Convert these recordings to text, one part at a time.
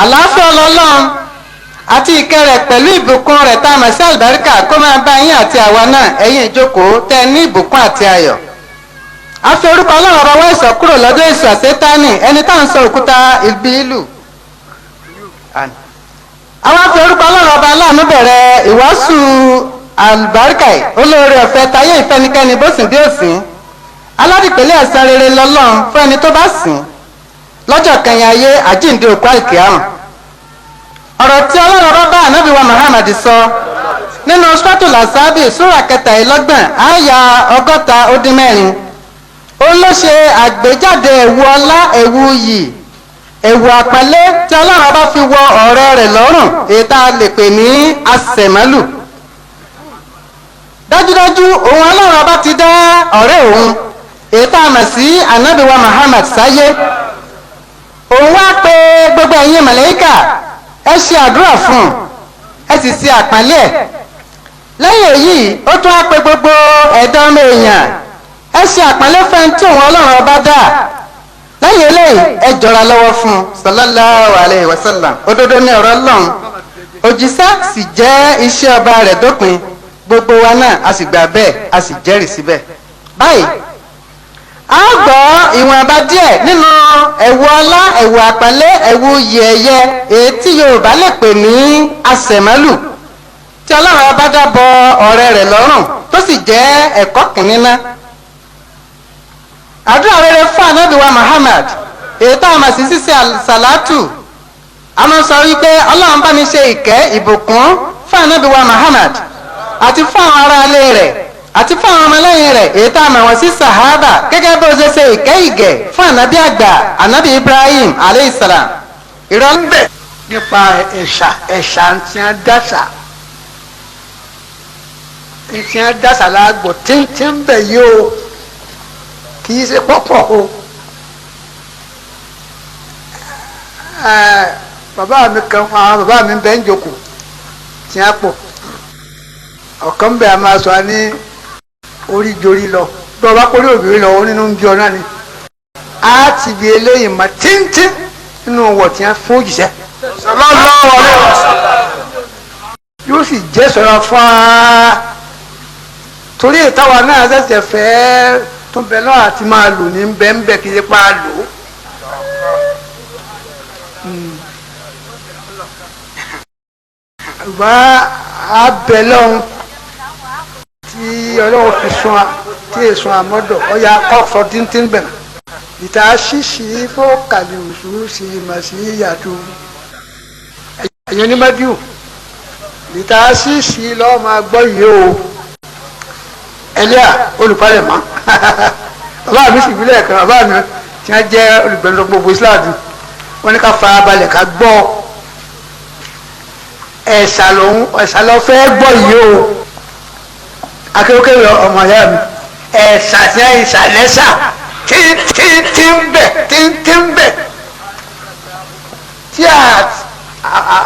Àlàáfíà Ọlọ́run àti ìkẹ́ rẹ̀ pẹ̀lú ìbùkún rẹ̀ tá a mọ̀ sí àlùbáríkà kó máa bá yín àti àwa náà, ẹ̀yin ìjókòó tẹ́ ẹ ní ìbùkún àti ayọ̀. A fi orúkọ Ọlọ́run ọba wá ìsọ̀ kúrò lọ́dọ̀ èṣù àṣetánì ẹni tá à ń sọ òkúta ibi ìlú. Àwa fi orúkọ Ọlọ́run ọba aláàánú bẹ̀rẹ̀ ìwàásù àlùbáríkà yìí, olóore ọ̀fẹ́ tayé ìfẹ́nikẹ́ni bó sìn bí òsín. Aládìpẹ̀lẹ̀ ẹ̀san rere lọ́lọ́run fún ẹni tó bá sìn lọ́jọ́ kẹyìn ayé àjíǹde òkú àìkíyàmù. Ọ̀rọ̀ tí Ọlọ́run bá bá ànábì wa Muhammad sọ nínú Suratul Ahzab súrà 33 àyà 64, òun ló ṣe àgbéjáde ẹ̀wù ọlá, ẹ̀wù iyì, ẹ̀wù àpọ́nlé tí Ọlọ́run bá fi wọ ọ̀rẹ́ rẹ̀ lọ́rùn, èyí tá a lè pè ní asẹ̀mọ́lù. Dájúdájú òun Ọlọ́run bá ti dá ọ̀rẹ́ òun, èyí tá a mọ̀ sí ànábì wa Muhammad sáyé. Òun wá pé gbogbo ẹ̀yin màláíkà, ẹ ṣe àdúrà fún un, ẹ sì ṣe àpọ́nlé ẹ̀. Lẹ́yìn èyí ó tún wá pé gbogbo ẹ̀dá ọmọ èèyàn, ẹ ṣe àpọ́nlé fún ẹni tí òun Ọlọ́run ọba dá. Lẹ́yìn eléyìí ẹ jọra lọ́wọ́ fún un, sallallahu alayhi wa sallam. Òdodo ní ọ̀rọ̀ Ọlọ́run, òjíṣẹ́ sì jẹ́ iṣẹ́ ọba rẹ̀ dópin. Gbogbo wa náà a sì gbà bẹ́ẹ̀, a sì jẹ́rìí síbẹ̀. Báyìí a gbọ́ ìwọ̀nba díẹ̀ nínú ẹ̀wù ọlá, ẹ̀wù àpọ́nlé, ẹ̀wù yẹ̀yẹ èyí tí Yorùbá lè pè ní asẹ̀mọ́lù tí Ọlọ́run ọba dábọ̀ ọ̀rẹ́ rẹ̀ lọ́rùn, tó sì jẹ́ ẹ̀kọ́ kìíní ná. Àdúrà rere fún ànábì wa Muhammad, èyí tá a mọ̀ sí ṣíṣe sàlátù. A máa sọ wípé Ọlọ́run bá mi ṣe ìkẹ́ ìbùkún fún ànábì wa Muhammad àti fún àwọn aráalé rẹ̀ àti fún àwọn ọmọlẹ́yìn rẹ̀, èyí tá a mọ̀ wọ́n sí sàhábà, gẹ́gẹ́ bó ṣe ṣe ìkẹ́ ìgẹ̀ fún ànábì àgbà ànábì Ibrahim aleyhisselam. Ìrọ̀lẹ́ nípa ẹ̀ṣà, ẹ̀ṣà tí wọ́n dáṣà, tí wọ́n dáṣà láàgbọ̀ tí ń bẹ̀ yìí o, kì í ṣe pọ́pọ̀ o. Bàbá mi kan, àwọn bàbá mi bẹ́ẹ̀ ń jókòó tí wọ́n pọ̀, ọ̀kan bẹ́ẹ̀ a máa sọ ní orí jorí lọ, bí ọba kórè òbí lọ, ó nínú ń bí ọ náà ni. A ti bi eléyìí mọ tíntín nínú wọ̀ tí wọ́n fún òjìṣẹ́. Yóò sì jẹ́ sọ̀rọ̀ fún wa, torí ìtawà náà ṣẹ̀ṣẹ̀ fẹ́ tó bẹ náà àti máa lò ní bẹ́ẹ̀nbẹ́ẹ́ kí n pa lò ó. Bá a bẹ lọ́hùn tí Ọlọ́run fi sun tí èso àmọ́dọ̀ ọ̀yà kọ́sọ̀ tíntín bẹ̀rẹ̀ ìta ṣíṣí fọ́ọ̀kàlì òṣù sí mà sí yàtọ̀ ẹ̀yìn onímọ̀díò ìta ṣíṣí lọ́ọ́ máa gbọ́ yìí o. Ẹlẹ́à olùpalẹ̀mọ́ bàbá mi sì wílẹ̀ kan, bàbá mi tí wọ́n jẹ́ olùgbẹ̀nusọ gbogbo Islam, wọ́n ní ká fara balẹ̀ ká gbọ́ ẹ̀ṣà lòun, ẹ̀ṣà lọ fẹ́ gbọ́ yìí o. Akéwkéwé ọmọ ìyá mi, ẹ̀ṣà tí wọ́n ìṣàlẹ́ṣà tí tí tí ń bẹ̀ tí tí ń bẹ̀ tí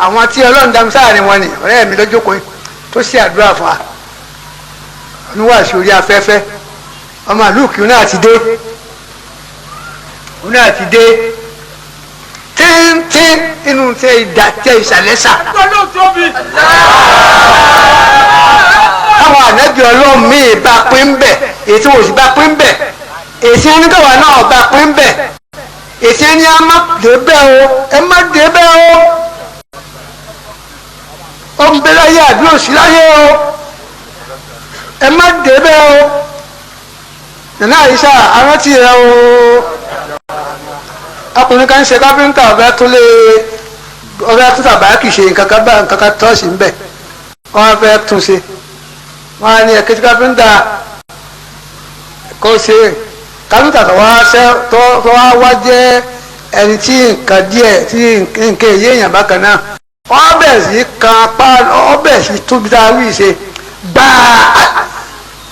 àwọn tí Ọlọ́run dá mi sáàrin wọn ni ọ̀rẹ́ mi lójókòó tó ṣe àdúrà fún wa oníwàásù orí afẹ́fẹ́ ọmọ àlùkì náà ti dé, òun náà ti dé tíntín inú tẹ ìdá tẹ ìṣàlẹ́ṣà. Táwọn ànábì Ọlọ́run míì bá pín bẹ̀, èyí tí wọ́n sì bá pín bẹ̀, èyí tí oníkàwá náà bá pín bẹ̀, èyí tí ẹni á má dé bẹ́ẹ̀ o, ẹ má dé bẹ́ẹ̀ o, ó ń bẹ láyé àbí òsì láyé o, ẹ má dé bẹ́ẹ̀ o. Nana Àyíṣà arántí rẹ o, ọkùnrin kan ṣe káfíńtà ọbẹ̀ tó lé ọbẹ̀ tó tàbá kì í ṣe nǹkan kan bá nǹkan kan tọ́ọ̀ṣì ń bẹ̀, wọ́n fẹ́ tún ṣe, wọ́n á ní ẹ̀kẹ́ tí káfíńtà kó ṣe. Káfíńtà tó wá ṣe tó wá wá jẹ́ ẹni tí nǹkan díẹ̀ tí nǹkan èyí èèyàn bákan náà, wọ́n bẹ̀ sí kan pa, wọ́n bẹ̀ sí tóbi tá a wí ṣe gbáà.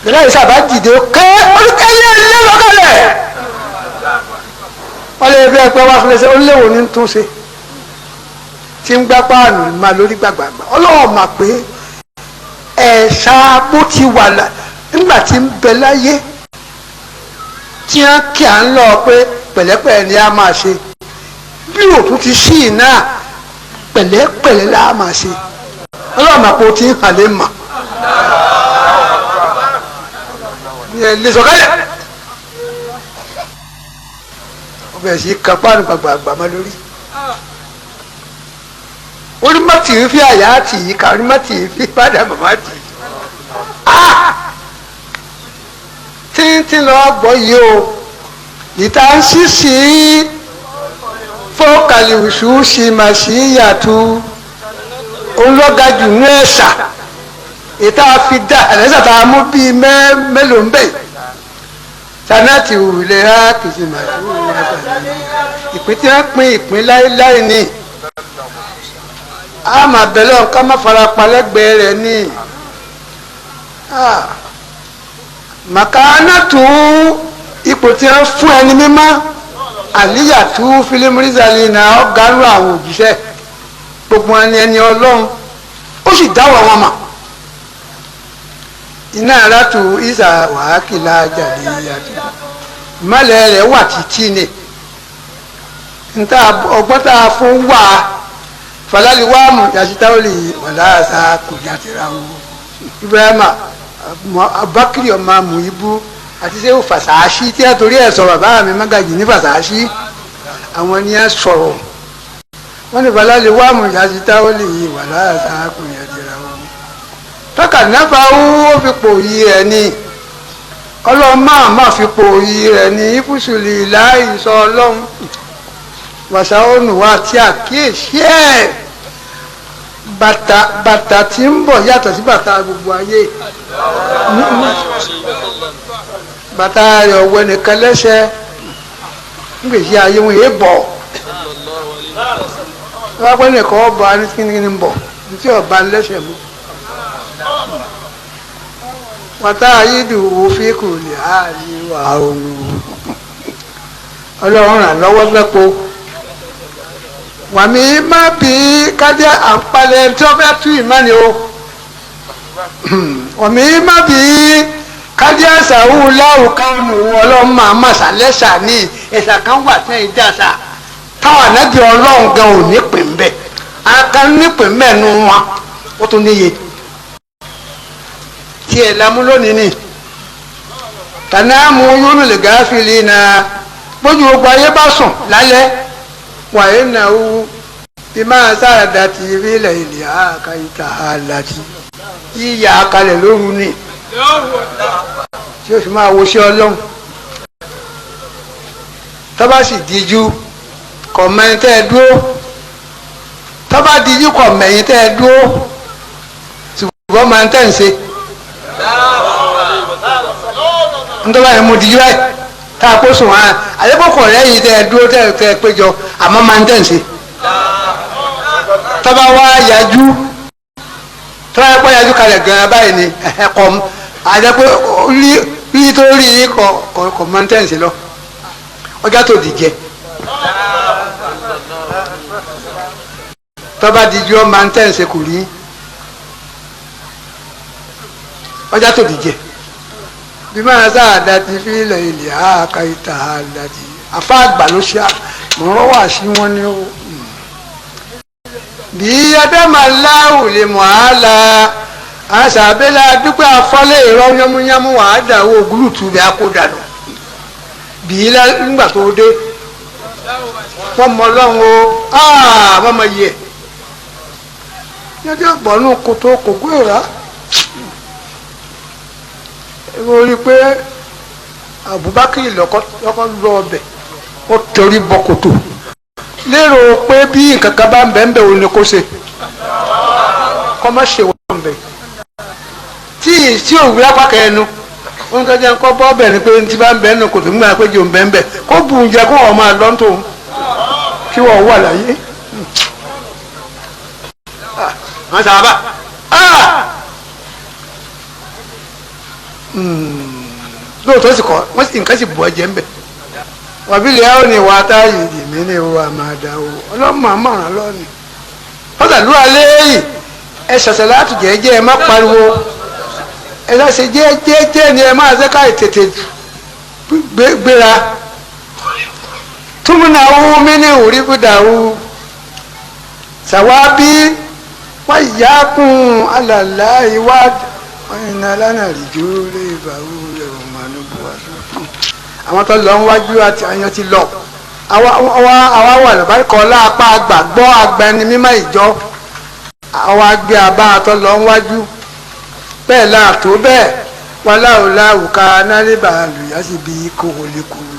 Nana Àyíṣà bá dìde ké ẹyẹ ilé lọ́kàlẹ̀, wọ́n lè fi ẹgbẹ́ wá fún ẹsẹ̀ ó léwo ní túnṣe tí ń gbá páànù máa lórí gbàgbàgbà. Ọlọ́wọ́ mà pé ẹ̀ṣà bó ti wà nígbà tí ń bẹ láyé tí wọ́n kí à ń lọ pé pẹ̀lẹ́pẹ̀lẹ́ ni a máa ṣe, bí òtún ti ṣí iná Pẹ̀lẹ́pẹ̀lẹ́ la máa ṣe. Ọlọ́run àpò tí ń halẹ̀ mà. Ẹ lè sọ̀kalẹ̀. Ó bẹ̀rẹ̀ sí kápánu gbàgbàgbà má lórí. Orí má tì í fi àyà tì í ká, orí má tì í fi padà màmá tì í. Tíntín lọ gbọ́ yìí o, ìta ń ṣíṣí fọ́ọ̀kàlìwùsù ṣì mà sí yàtú olọ́gajù ní ẹ̀ṣà ìta fi dá ẹ̀ṣà tá a mú bíi mélòó ń bẹ̀ sanati wùlé á kìsì mà sí wùlé ìpín tí wọ́n pín ìpín láéláé ni a máa bẹ̀ lọ́n ká má fara pa lẹ́gbẹ̀ẹ́ rẹ̀ ni màkàánàtú ipò tí wọ́n fún ẹni mímọ́ àlíyàtú fílímùrísàlì náà ọ̀gárù àwọn òjíṣẹ́ gbogbo ẹni ẹni ọlọ́run ó sì dáwọ́ wọn mà iná aráàtú ìsà wàhákìlá jàlíyàtú ìmọ̀lẹ̀ rẹ̀ wà títí ni níta ọgbọ́n tá a fún wà falaliwaamu yasitawuli wàlá kò yàtìrà wọn Ibrahima Abakiri ọmọ Muibu àti sẹ́wọ́ Fàṣàṣì tí a torí ẹ̀ sọ bàbá mi Mágàjì ní Fàṣàṣì àwọn ni a sọ̀rọ̀ wọ́n ní balẹ̀ wà mú yàtí táwọn lè yí wà láàṣà kò yàtìrà wọn. Tọ́ka náfà ó fi pò yí rẹ̀ ni ọlọ́run máa má fi pò yí rẹ̀ ni ìfúsùlì láì sọ ọlọ́run wàṣà ònù wa tí a kíyèsí ẹ̀ bàtà bàtà tí ń bọ̀ yàtọ̀ sí bàtà gbogbo ayé bàtà rẹ̀ ọ̀wọ́ nìkan lẹ́sẹ̀ ngbèsí ayé wọn yé bọ̀ wọ́n pẹ́ nìkan ọba ní kíni ń bọ̀ ní ọba lẹ́sẹ̀ mú wàtá ayédùwò fíkù lè ààyè wà òun ọlọ́run ràn lọ́wọ́ lẹ́kọ̀ọ́ wàmí má bí kádé àpalẹ̀ tí wọ́n fẹ́ tú ìmánì o wàmí má bí kádé àṣàwù láwùkánù ọlọ́run máa má ṣàlẹ́ṣà ní ẹ̀ṣà kan wà sẹ́yìn dáṣà táwọn ànábì ọlọ́run gan ò ní pè ń bẹ̀ akan ní pè ń bẹ̀ nu wọn ó tún níye tí ẹ̀ lámú lónìí ni tànáàmú yónú lè gáfìlì náà bójú gbogbo ayé bá sùn lálẹ́ wàyí náà bí máa sáàdà tí ìrìlẹ̀ ilẹ̀ àkàìtà àlàtì yíyà kalẹ̀ lóru ni tí ó fi máa wo sí ọlọ́run tọ́ba sì díjú kọ̀mẹ́yìn tẹ́ ẹ dúró tọ́ba díjú kọ̀mẹ́yìn tẹ́ ẹ dúró ṣùgbọ́n máa ń tẹ̀ ń ṣe ntọ́ba yẹn mú díjú báyìí tá a kó sùn wá àyẹ̀bọ̀kọ̀ lẹ́yìn tẹ́ ẹ dúró tẹ́ ẹ péjọ àmọ́ máa ń tẹ̀ ń ṣe tọ́ba wá yájú tọ́ba yẹ kó yájú kalẹ̀ gan-an báyìí ni ẹ̀kọ́ àjẹ́ pé rí tó rí kọ̀ máa ń tẹ̀ ń ṣe lọ ọjà tó dìjẹ tọ́ba díjú ọ máa ń tẹ̀ ń ṣe kò rí ọjà tó dìjẹ bí máa sáàdá ti fi ilẹ̀ ilẹ̀ àáka ìta àdá ti afá àgbà ló ṣe mọ̀rọ̀ wà sí wọn ni ó. Bí adámàláwù lè mọ̀ á la àṣàbẹ́lá dúpẹ́ afọ́lé ìrọ́ yánmúyánmú wà á dà owó gúrùtù bí a kó dànù. Bí nígbà tó dé wọ́n mọ ọlọ́run o wọ́n mọ iyẹ̀ yọjọ́ gbọ́nú kòtò kòkó ìrà mo rí i pé Abubakar lọ́kọ́ lọ ọbẹ̀ ó torí bọ kòtò lérò pé bí nǹkan kan bá ń bẹ̀ ń bẹ̀ òun ni kò ṣe kọ́ má ṣe wọ́n bẹ̀ tí tí òwúrọ̀ apá kẹnu wọn kọ́ jẹ́ kọ́ bọ́ bẹ̀ ni pé tí bá ń bẹ̀ nù kòtò nígbà pé jò ń bẹ̀ ń bẹ̀ kó bù ń jẹ kó wọ́n máa lọ́ tó kí wọ́n wà láyé. Wọ́n sábà lóòótọ́ sì kọ́ wọ́n sì nǹkan sì bù ọjẹ́ ń bẹ̀. Wàbílẹ̀ ẹ̀ ò ní wà á táyì ìdìmí ni wà á máa dà o ọlọ́mọ àmọ̀ràn lọ́ọ̀nì. Fọ́tàlúwà léyìí ẹ ṣẹ̀ṣẹ̀ láti jẹ́jẹ́ ẹ má pariwo ẹ ṣe jẹ́jẹ́ ni ẹ máa ṣe ká tètè gbéra. Túmùnà wú mí ní ìwúrí kúdà wú Sàwábí wọ́n yá kún alàlá ìwádìí wọ́n iná lánàá rìjó lè bàwú ẹ̀rọ màánú bu àṣọ. Àwọn tó lọ níwájú àti àyàn ti lọ. Àwa wà lọ́bàríkọ́ lápá àgbàgbọ́ agbẹni mímọ́ ìjọ. Àwa gbé abá tó lọ níwájú. Bẹ́ẹ̀ láàtó bẹ́ẹ̀ wọn láwùláwù ká nálébà lùyà sí bí kòkòlìkòlù.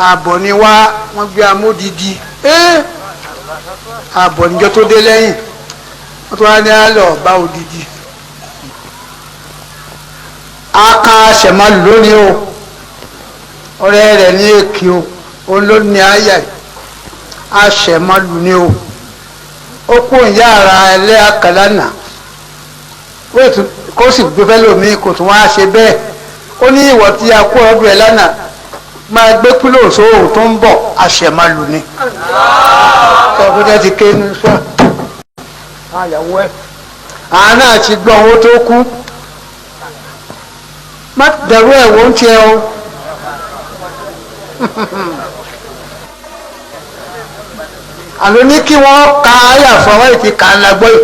Àbọ̀ ni wá wọ́n gbé amódìdí. Àbọ̀ níjọ́ tó dé lẹ́yìn. Wọ́n tún wá ní àlọ́ bá odidi. Aka sẹ̀mọ́lù lónìí o, ọ̀rẹ́ rẹ̀ ní èkì o, òun ló ní àyà yìí. Aṣẹ̀mọ́lù ni o, ó kó ìyá ara ẹlẹ́yà kàlánà kó sì gbé fẹ́ lómi kò tún wá ṣe bẹ́ẹ̀. Ó ní ìwọ̀ tí a kó ọdún ẹ̀ lánàá máa gbé kúlò sóòrùn tó ń bọ̀. Aṣẹ̀mọ́lù ni ọ̀gbẹ́dẹ́ ti ké ní sọ́ọ̀ àyàwó ẹ̀ àánà ti gbọ́ owó tó kú. Má dẹ̀rú ẹ̀ wọ́n tiẹ̀ o. Àlọ́ ní kí wọ́n ka àyà fọwọ́ ìtì kà ń lagbọ́ yìí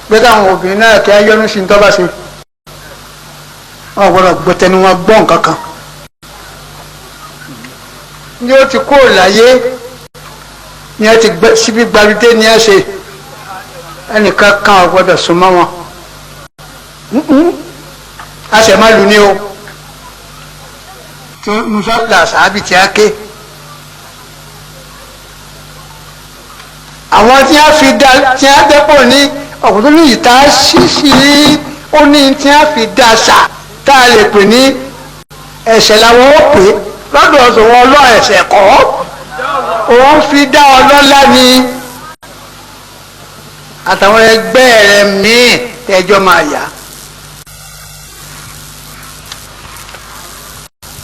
pé káwọn obìnrin náà kí á yọnu sí ní tọ́ba ṣe. Wọ́n gbọ́dọ̀ gbọ́tẹnu wọn gbọ́ nǹkan kan. Ní ó ti kó láyé ní ẹ ti gbẹ síbi gbalùdé ní ẹ ṣe ẹnìkan kan ò gbọ́dọ̀ súnmọ́ wọn. A ṣe má lu ní o tó musa là sàábì tí a ké. Àwọn tí a fi da tí a dẹ́pọ̀ ní ọ̀kùnrin ní ìta ṣíṣí ó ní tí a fi da ṣà tá a lè pè ní ẹ̀ṣẹ̀ làwọn ó pè lọ́dọ̀ ọ̀sọ̀ wọn ọlọ́ ẹ̀ṣẹ̀ kọ́ òun fi dá ọlọ́lá ni àtàwọn ẹgbẹ́ rẹ̀ míì tẹ́jọ́ máa yá.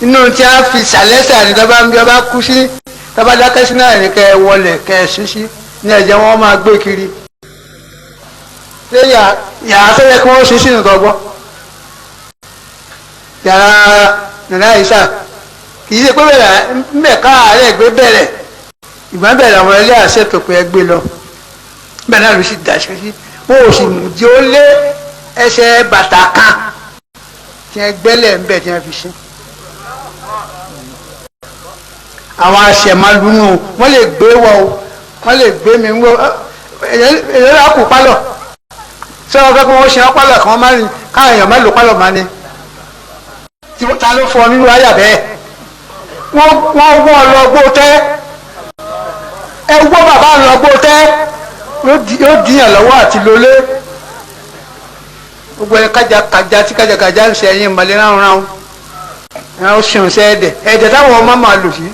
Inú tí a fi sàlẹ́sà ní tọ́ba ń bí ọba kú sí tọ́ba dákẹ́ sí náà ní kẹ́ ẹ wọlé kẹ́ ẹ sí sí ní ẹ̀jẹ̀ wọn máa gbé kiri. Ṣé yàrá tó yẹ kí wọ́n ṣe sínú tọ́gbọ́? Yàrá nàrà ìsà kì í ṣe pé bẹ̀rẹ̀ ńbẹ̀ káàárẹ̀ gbé bẹ̀rẹ̀ ìgbà bẹ̀rẹ̀ àwọn ẹlẹ́yà ṣètò pé ẹ gbé lọ. Bẹ́ẹ̀ náà ló sì dà sí sí wọn ò sì jẹ́ ó lé ẹsẹ̀ bàtà kan tí ẹ gbẹ́lẹ̀ ńbẹ̀ tí ẹ fi ṣe. Àwọn aṣẹ̀málùmù wọ́n lè gbé wọ o, wọ́n lè gbé mi wọ èyí ló kù pálọ̀. Ṣé wọ́n fẹ́ kí wọ́n ṣe ọ́ pálọ̀ kan má ní káwọn èèyàn má lò pálọ̀ má ní. Ta ló fọ nínú àyà bẹ́ẹ̀? Wọ́n wọ́ ọ lọ gbó tẹ́. Ẹ wọ́ bàbá lọ gbó tẹ́. Yóò dìyàn lọ́wọ́ àti lólé. Gbogbo ẹ kájàkájà tí kájàkájà ń ṣe ẹyin ìmọ̀lẹ́ ráhùn ráhùn. Ẹ ó ṣeun ṣe ẹ̀dẹ̀ ẹ̀dẹ̀ táwọn ọmọ máa lò sí.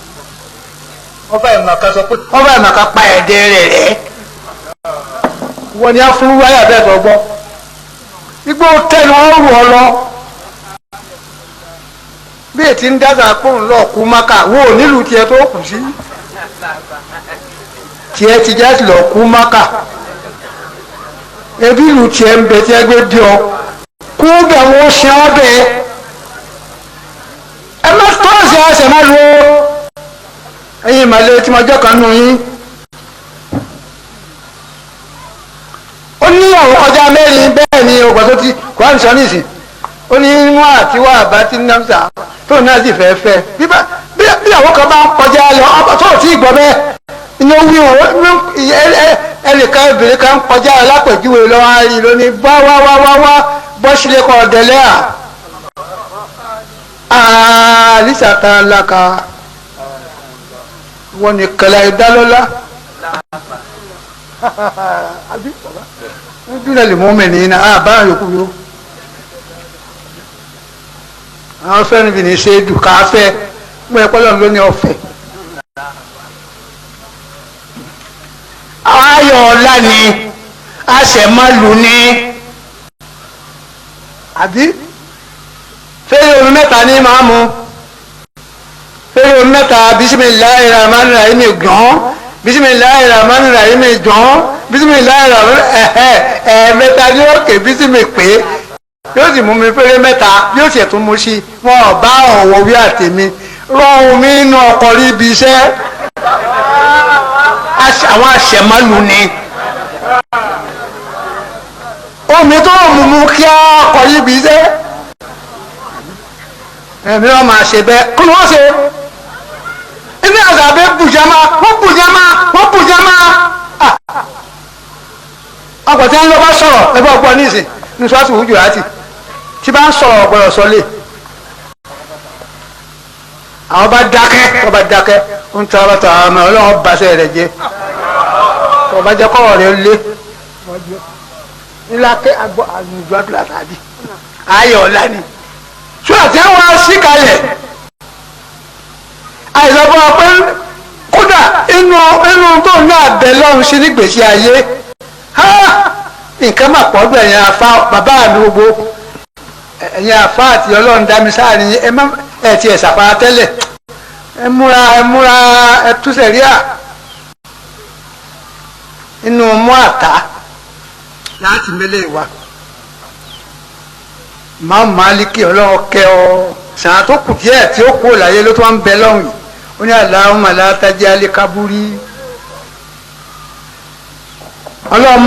Wọ́n bá ìmọ̀ká pa ẹ̀dẹ̀ rẹ̀ rẹ̀. Wọ́n ní á fún wáyà bẹ́ẹ̀ tó gbọ́. Igbó tẹ́nu wọ́n rù ọ lọ. Bí ètí ń dáta pòun lọ kú máka, wo ò nílùú tiẹ̀ tó kù sí. Tiẹ̀ ti já lọ kú máka. Ebi ìlú tiẹ̀ ń bẹ tí ẹ gbé bí ọ. Kú bẹ̀ wọ́n ṣe ọ́ bẹ́ẹ̀. Ẹ má tọ́sí àṣẹ má lu o. Ẹ̀yin ìmàlẹ́ tí mo jọ́ kan nù yín. Ó ní àwọn kọjá mẹ́rin bẹ́ẹ̀ ni ọgbà tó ti Kùránì sọ nísìn. Ó ní wọn àti wà bá ti ń dámsà tó náà sì fẹ́ fẹ́. Bí àwọn kan bá ń kọjá lọ tó ò tí ì gbọ́ bẹ́ẹ̀. Inú wí wọn ẹnìkan obìnrin kan ń kọjá lápèjúwe lọ́wọ́ á rí lónìí wá wá wá wá wá bọ́ sílé kọ́ ọ̀dẹ́lẹ́ à. Àlìsà ta laka wọn ni kẹlẹ ìdálọ́lá dúnà lè mú mi ní iná àbá yòókù yó. Àwọn fẹ́ràn bí ní ṣe dù ká fẹ́ mú ẹ pọ́lọ́ ló ní ọ̀fẹ́. Ayọ̀ ọ̀la ni àṣẹ̀mọ́lù ni àbí fẹ́rẹ̀ omi mẹ́ta ní máa mu fẹ́rẹ̀ omi mẹ́ta bisimilayi rahman rahim gbọ́n bisimilayi rahman rahim gbọ́n bisimilayi rahman ẹ̀ẹ́mẹ́ta ní òkè bisimi pé yóò sì mú mi fẹ́rẹ̀ mẹ́ta yóò sì tún mú sí wọn ò bá ọ̀wọ́ wí àtẹ̀mí rọrùn mi nínú ọkọ̀ rí ibi iṣẹ́. Àwọn aṣẹ̀mọ́lù ni. Omi tó mú kí á kọ yíbi iṣẹ́. Ẹ̀mí wọn máa ṣe bẹ́ẹ̀ kí ni wọ́n ṣe? Ibi àgbàbẹ́ bùjàmá wọ́n bùjàmá wọ́n bùjàmá. Ọkọ̀ tí wọ́n lọ bá sọ̀rọ̀ ẹgbẹ́ ọgbọ́n ní ìsìn ní sọ́ọ́sì wújù láti tí bá ń sọ̀rọ̀ ọ̀gbọ́dọ̀ sọlé. Àwọn bá dákẹ́ wọ́n bá dákẹ́ ń tọ́ ọ̀rọ̀ tọ́ àmọ́ ọlọ́run bàṣẹ rẹ̀ jẹ́ ọba jẹ́ kọ́wọ́ rẹ̀ lé ńlá ké agbọ́ àlùjọ àdúrà tàbí ayọ̀ ọ̀la ni ṣùgbọ́n àti àwọn aṣíkalẹ̀ àìsàn fún wa pé kódà inú inú tó ní abẹ lọ́run sí nígbèsí ayé nǹkan mà pọ̀ bí ẹ̀yin afá bàbá mi gbogbo ẹ̀yin afá àti ọlọ́run dá mi sáàrin ẹ má ẹ̀ tiẹ̀ ṣàfara tẹ́lẹ̀ ẹ múra ẹ múra ẹ túṣẹ̀ rí à inú mú àtá láti mẹ́lẹ̀ wa máa Málíkì ọlọ́run kẹ́ ọ sàn tó kù díẹ̀ tí ó kú láyé ló tó ń bẹ lọ́hùn yìí ó ní Allahumma la taj'al kaburi ọlọ́run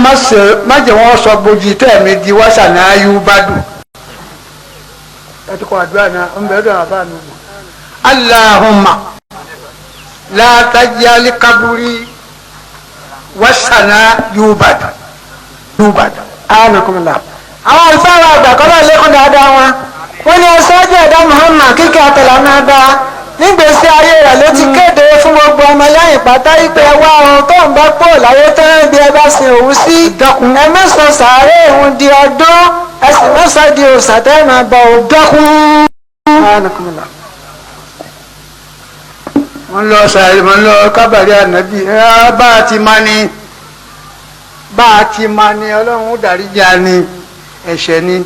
má jẹ́ wọ́n sọ gbòjì tẹ̀mí di wàsàn ayú bá dùn ẹ ti kọ́ àdúrà náà ń bẹ̀rẹ̀ dùn àbá mi wò Allahumma la taj'al kaburi wàsàn ayú bá dùn yúbàdàn. Anakumula. Àwọn àlùfáà wa àgbà kọ́lá lẹ́kùn dáadáa wọn. Wọ́n ní aṣáájú ẹ̀dá Muhammad kíkẹ́ àtàlà máa bá a. Nígbèsí ayé rẹ̀ ló ti kéde fún gbogbo ọmọlẹ́yìn pátá ìpè wá ohun tó ń bá pò láyé tán bí ẹ bá sin òun sí. Ẹ má sọ sàárè òun di ọdún, ẹ sì má sọ di òòṣà tẹ́ máa bọ òun. Dákun. Anakumula. Wọ́n lọ sàárè, wọ́n lọ kábàárì ànábì, ẹ bá a ti máa ní bá a ti máa ní ọlọ́run ó dáríjì á ní ẹ̀ṣẹ̀ ni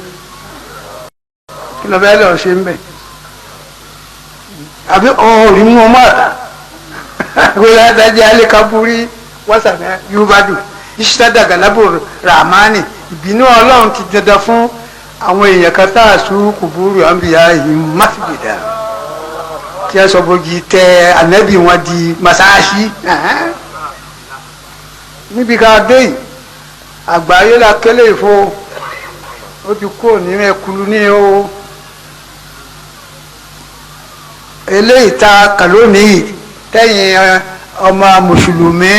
kí ló fẹ́ lọ ṣe ń bẹ̀ àbí ọ̀hún ò ní mú ọmọ àtà wíwá dájẹ́ alẹ́kábúrí wọ́sàmẹ́ yorùbádù ìṣẹ́dá gàlábò ràmánì ìbínú ọlọ́run ti dandan fún àwọn èèyàn kan tá a sùn kùbúrú àǹbíyá yìí máfìgbèdà tí a sọ bógi tẹ ànábì wọn di masáàsì níbi ká dé yìí àgbáyé la kélé ìfo ó ti kúrò ní ẹkulu ní o eléyìí ta kà lónìí tẹ̀yìn ọmọ mùsùlùmí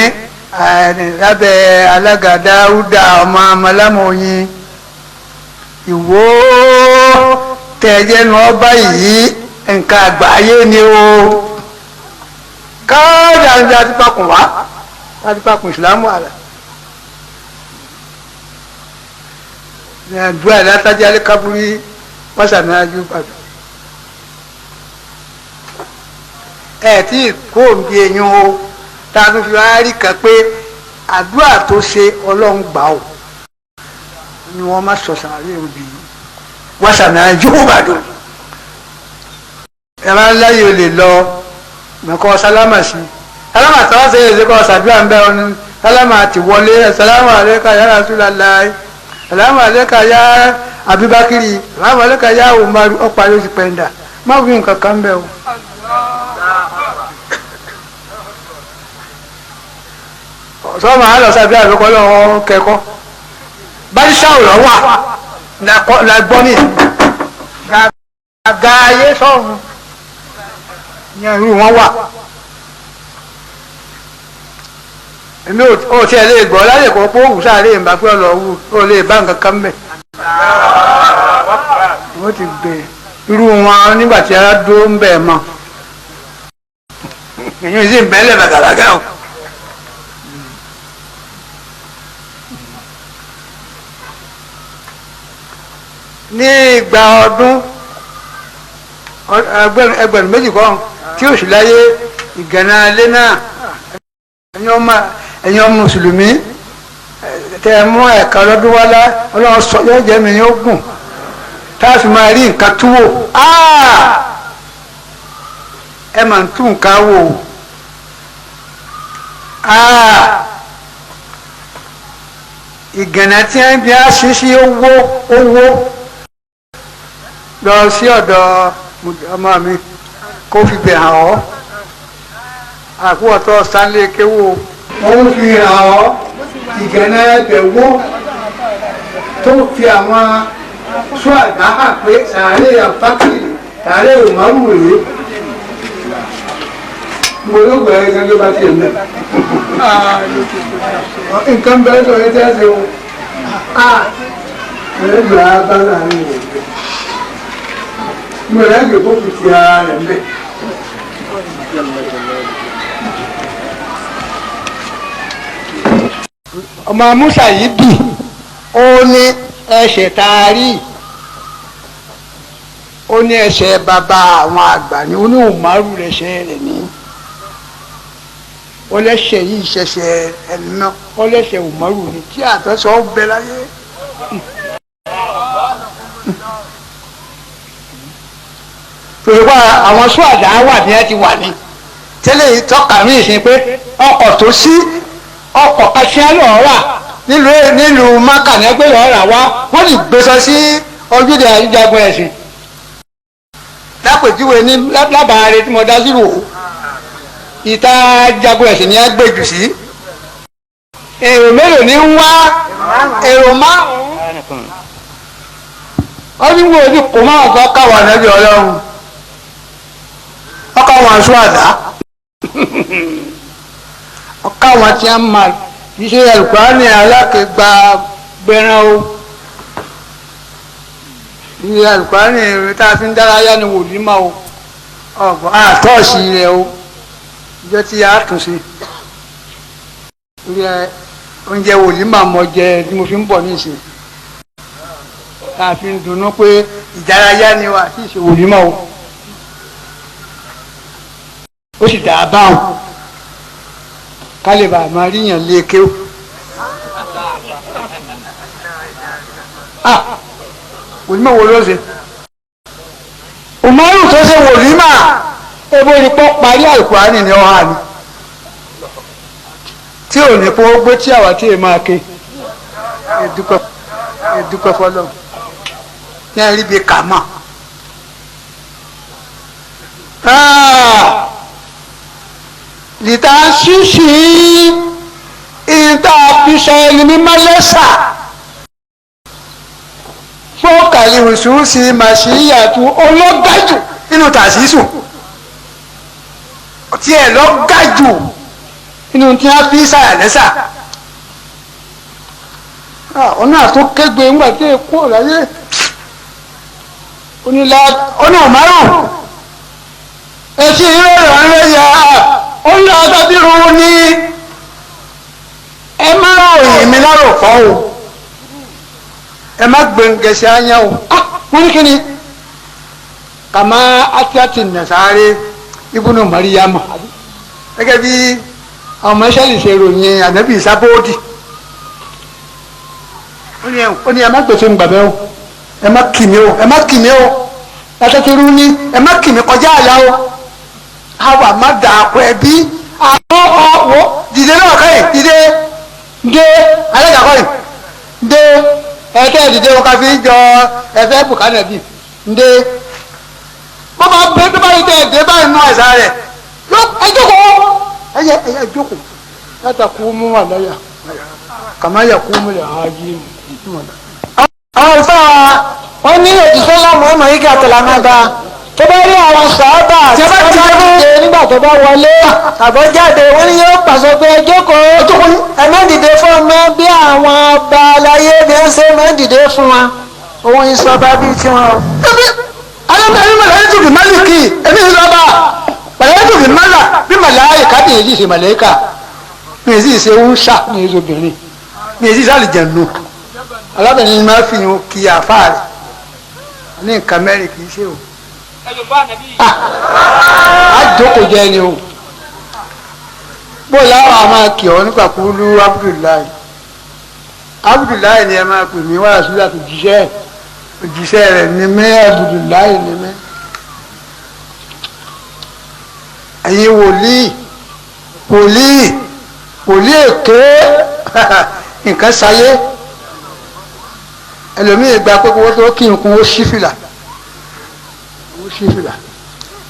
lábẹ́ alága Dáúdà ọmọ ọmọlámọyìn ìwó tẹ̀jẹ̀nu ọba yìí nǹkan àgbáyé ni o káàdì àti àti pakùn wá àti pakùn ìsìlámù àlà. Ní àdúrà látàjẹ́ alikaburi wàsàmì ajú bàdàn. Ẹ tí kó òǹbí eyín o tá a tún fi wá rí kan pé àdúrà tó ṣe ọlọ́run gbà ó ni wọ́n má sọ sàárè òbí wàsàmì ajú bàdàn. Ẹ máa ń láyè olè lọ mẹ́kọ́ sálámà sí i sálámà tí wọ́n ṣe é ṣe kọ́ ṣàdúrà ń bẹ́ ọ ní sálámà ti wọlé sálámà àlékà yá Rasulullah sálámà àlékà yá Abubakiri sálámà àlékà yá Umaru ọ̀pá yóò ti pẹ̀ndà má wí nǹkan kan bẹ́ẹ̀ o. Sọ́mà á lọ ṣàdúrà lóko lọ́wọ́ kẹ́kọ́ báyìí lọ wà la gbọ́ ní gàgà ayé sọ̀run ní irú wọn wà. Èmi ò tiẹ̀ lè gbọ́ láyè kó pé òwú sáré ìgbà pé ọ̀lọ́ wù ó lè bá nǹkan kan mẹ́. Wọ́n ti gbé irú wọn nígbà tí ara dúró ń bẹ̀ mọ́. Èyí sì ń bẹ́lẹ̀ bàgàbàgà o. Ní ìgbà ọdún ẹgbẹ̀rún méjì kan tí oṣù láyé ìgànnà ilé náà ẹ̀yin ọmọ mùsùlùmí tẹ ẹ mú ẹ̀ka ọlọ́dún wá lá ọlọ́run sọ yóò jẹ́ mi yóò gùn tá a fi máa rí nǹkan tú wò ẹ máa ń tú nǹkan wò ìgànnà tí wọ́n bí a ṣe sí owó owó lọ sí ọ̀dọ̀ ọmọ mi kó fi bẹ̀ hàn ọ́ àkúwọ̀tọ́ Stanley kéwò. Wọ́n fi hàn ọ́ ìgànnà ẹbẹ̀ wó tó fi àwọn sọ́àdá hàn pé sàárè àbákìrì sàárè òmárù rèé. Mo ló gbà ẹ́ gẹ́gẹ́ bá tiẹ̀ mẹ́. Nǹkan bẹ́ẹ̀ sọ yẹn tẹ́ ṣe o. Ẹ gbà á bá láàrin rẹ̀ bẹ́ẹ̀. Mo rẹ̀ gbé kó fi ti ara rẹ̀ mbẹ́. Ọmọ Musa yìí bì ó ní ẹsẹ̀ taari ó ní ẹsẹ̀ bàbá àwọn àgbà ní ó ní Umaru lẹ́sẹ̀ rẹ̀ ní ó lẹ́sẹ̀ yìí ṣẹ̀ṣẹ̀ ẹ̀nà ó lẹ́sẹ̀ Umaru ní tí àtọ́sọ bẹ láyé. Pèpà àwọn sọ́àdà wà ní ẹ ti wà ní tẹ́lẹ̀ ìtọ́ka mi ìsìn pé ọkọ̀ tó sí ọkọ̀ kásíá lọ́ọ́ rà nílùú Mákà ní ẹgbẹ́ lọ́ọ́ rà wá wọ́n sì gbé sọ sí ojúde àjíjagun ẹ̀sìn lápèjúwe ní lábàárẹ̀ tí mo dá sí rò ó ìta jagun ẹ̀sìn ni a gbé jù sí èrò mélòó ní ń wá èrò márùn-ún wọ́n ní wo ní kò máa gbọ́ káwọn ànábì Ọlọ́run ọkọ̀ wọn aṣọ àdá ọkọ̀ àwọn tí a máa kì í ṣe Al-Qur'ani alákẹ́gbà gbẹran o ní Al-Qur'ani tá a fi ń dárayá ni wòlíì máa o ọ̀gbọ́n àtọ́ọ̀sì rẹ o ìjọ tí a tún ṣe orí oúnjẹ wòlíì máa mọ jẹ tí mo fi ń bọ̀ ní ìsìn tá a fi ń dunnú pé ìdárayá ni wà sí ìṣe wòlíì máa o ó sì dà á báwọn kálíbà máa ríyàn lé kéw. Wòlímọ̀ wo ló ṣe? Umaru tó ṣe wòlímọ̀ ebo ni pọ́ parí Àlùkùránì ní ọ̀hà ni tí ò ní kó gbé tí àwa tí ì máa ké ẹ̀dúpẹ́ fọlọ́ ní àrí bíi kà mọ́. Lìtà ṣíṣì ìta àfisọ ẹni mímọ́ lẹ́sà fọ́ọ̀kàlì òṣùṣì màṣíyàtú ológájù nínú tàṣíṣù tí ẹ lọ gájù nínú tí wọ́n fi ṣàyà lẹ́sà ọ̀nà àtúnkẹ́gbẹ́ ńgbà tí ẹ kú ọ̀láyé oní ọ̀márùn etí ìrọ̀rọ̀ ń yà ó ń lọ sábìrú ní ẹ má ròyìn mi láròfọ́ o ẹ má gbẹ̀ǹgẹ̀sẹ̀ ányá o wọ́n ní kí ni kàmá atiati nàṣàárẹ̀ ibùnú mariam gẹ́gẹ́ bí ọmọ ìṣẹ́lì ṣe ròyìn ànábì sábóòdì ó ní ẹ má gbèsè ń gbàgbẹ́ o ẹ má kì mí o ẹ má kì mí o látàkìrú ní ẹ má kì mí kọjá àlá o àwa má dà àpò ẹbí àwọn ọwọ́ dìde náà kẹ́yìn dìde dé alága kọ́yìn dé ẹ̀kẹ́ dìde wọn ká fi jọ ẹ̀fẹ́ bùkánà bíi dé bó bá bẹ tó bá yẹ tẹ ẹ dé báyìí nù àìsàn rẹ ẹ jókòó ẹ yẹ ẹ jókòó yàtà kú mú wà láyà kàmá yà kú mú lè ha jí mu. Àwọn ìfẹ́ wa wọ́n ní òjíṣẹ́ lámù ọmọ yìí kí àtàlà máa bá tó bá rí àwọn sàábà tí wọ́n bá dìde nígbà tó bá wọlé àbọ̀ jáde wọ́n ní yóò pàṣẹ pé ẹ jókòó ẹ má dìde fún ọmọ bí àwọn ọba aláyé bí wọ́n ṣe má dìde fún wa òun ìsọba bíi tiwọn o. Ẹni màláyé tó fi málìkì ẹni ìlọba màláyé tó fi málà bí màláyé kábí èyí ṣe màláyíkà mi èyí ṣe ń ṣà ní èso obìnrin mi èyí ṣe àlìjẹ̀nu alábẹ̀ni ni máa fi hàn kí àfa rẹ̀ ní nǹkan mẹ́rin kì í ṣe o. A jókòó jẹ ni o bó láwọn a máa kì ọ́ nípa kúlú Abdullahi Abdullahi ni ẹ máa pè mí wá sílẹ̀ àti jíṣẹ́ òjíṣẹ́ rẹ̀ ni mí Abdullahi ni mí ẹ̀yin wòlíì wòlíì wòlíì èké nǹkan ṣayé ẹlòmíì gba pé kí wọ́n tó kí nǹkan ó ṣí fìlà ó ṣí fìlà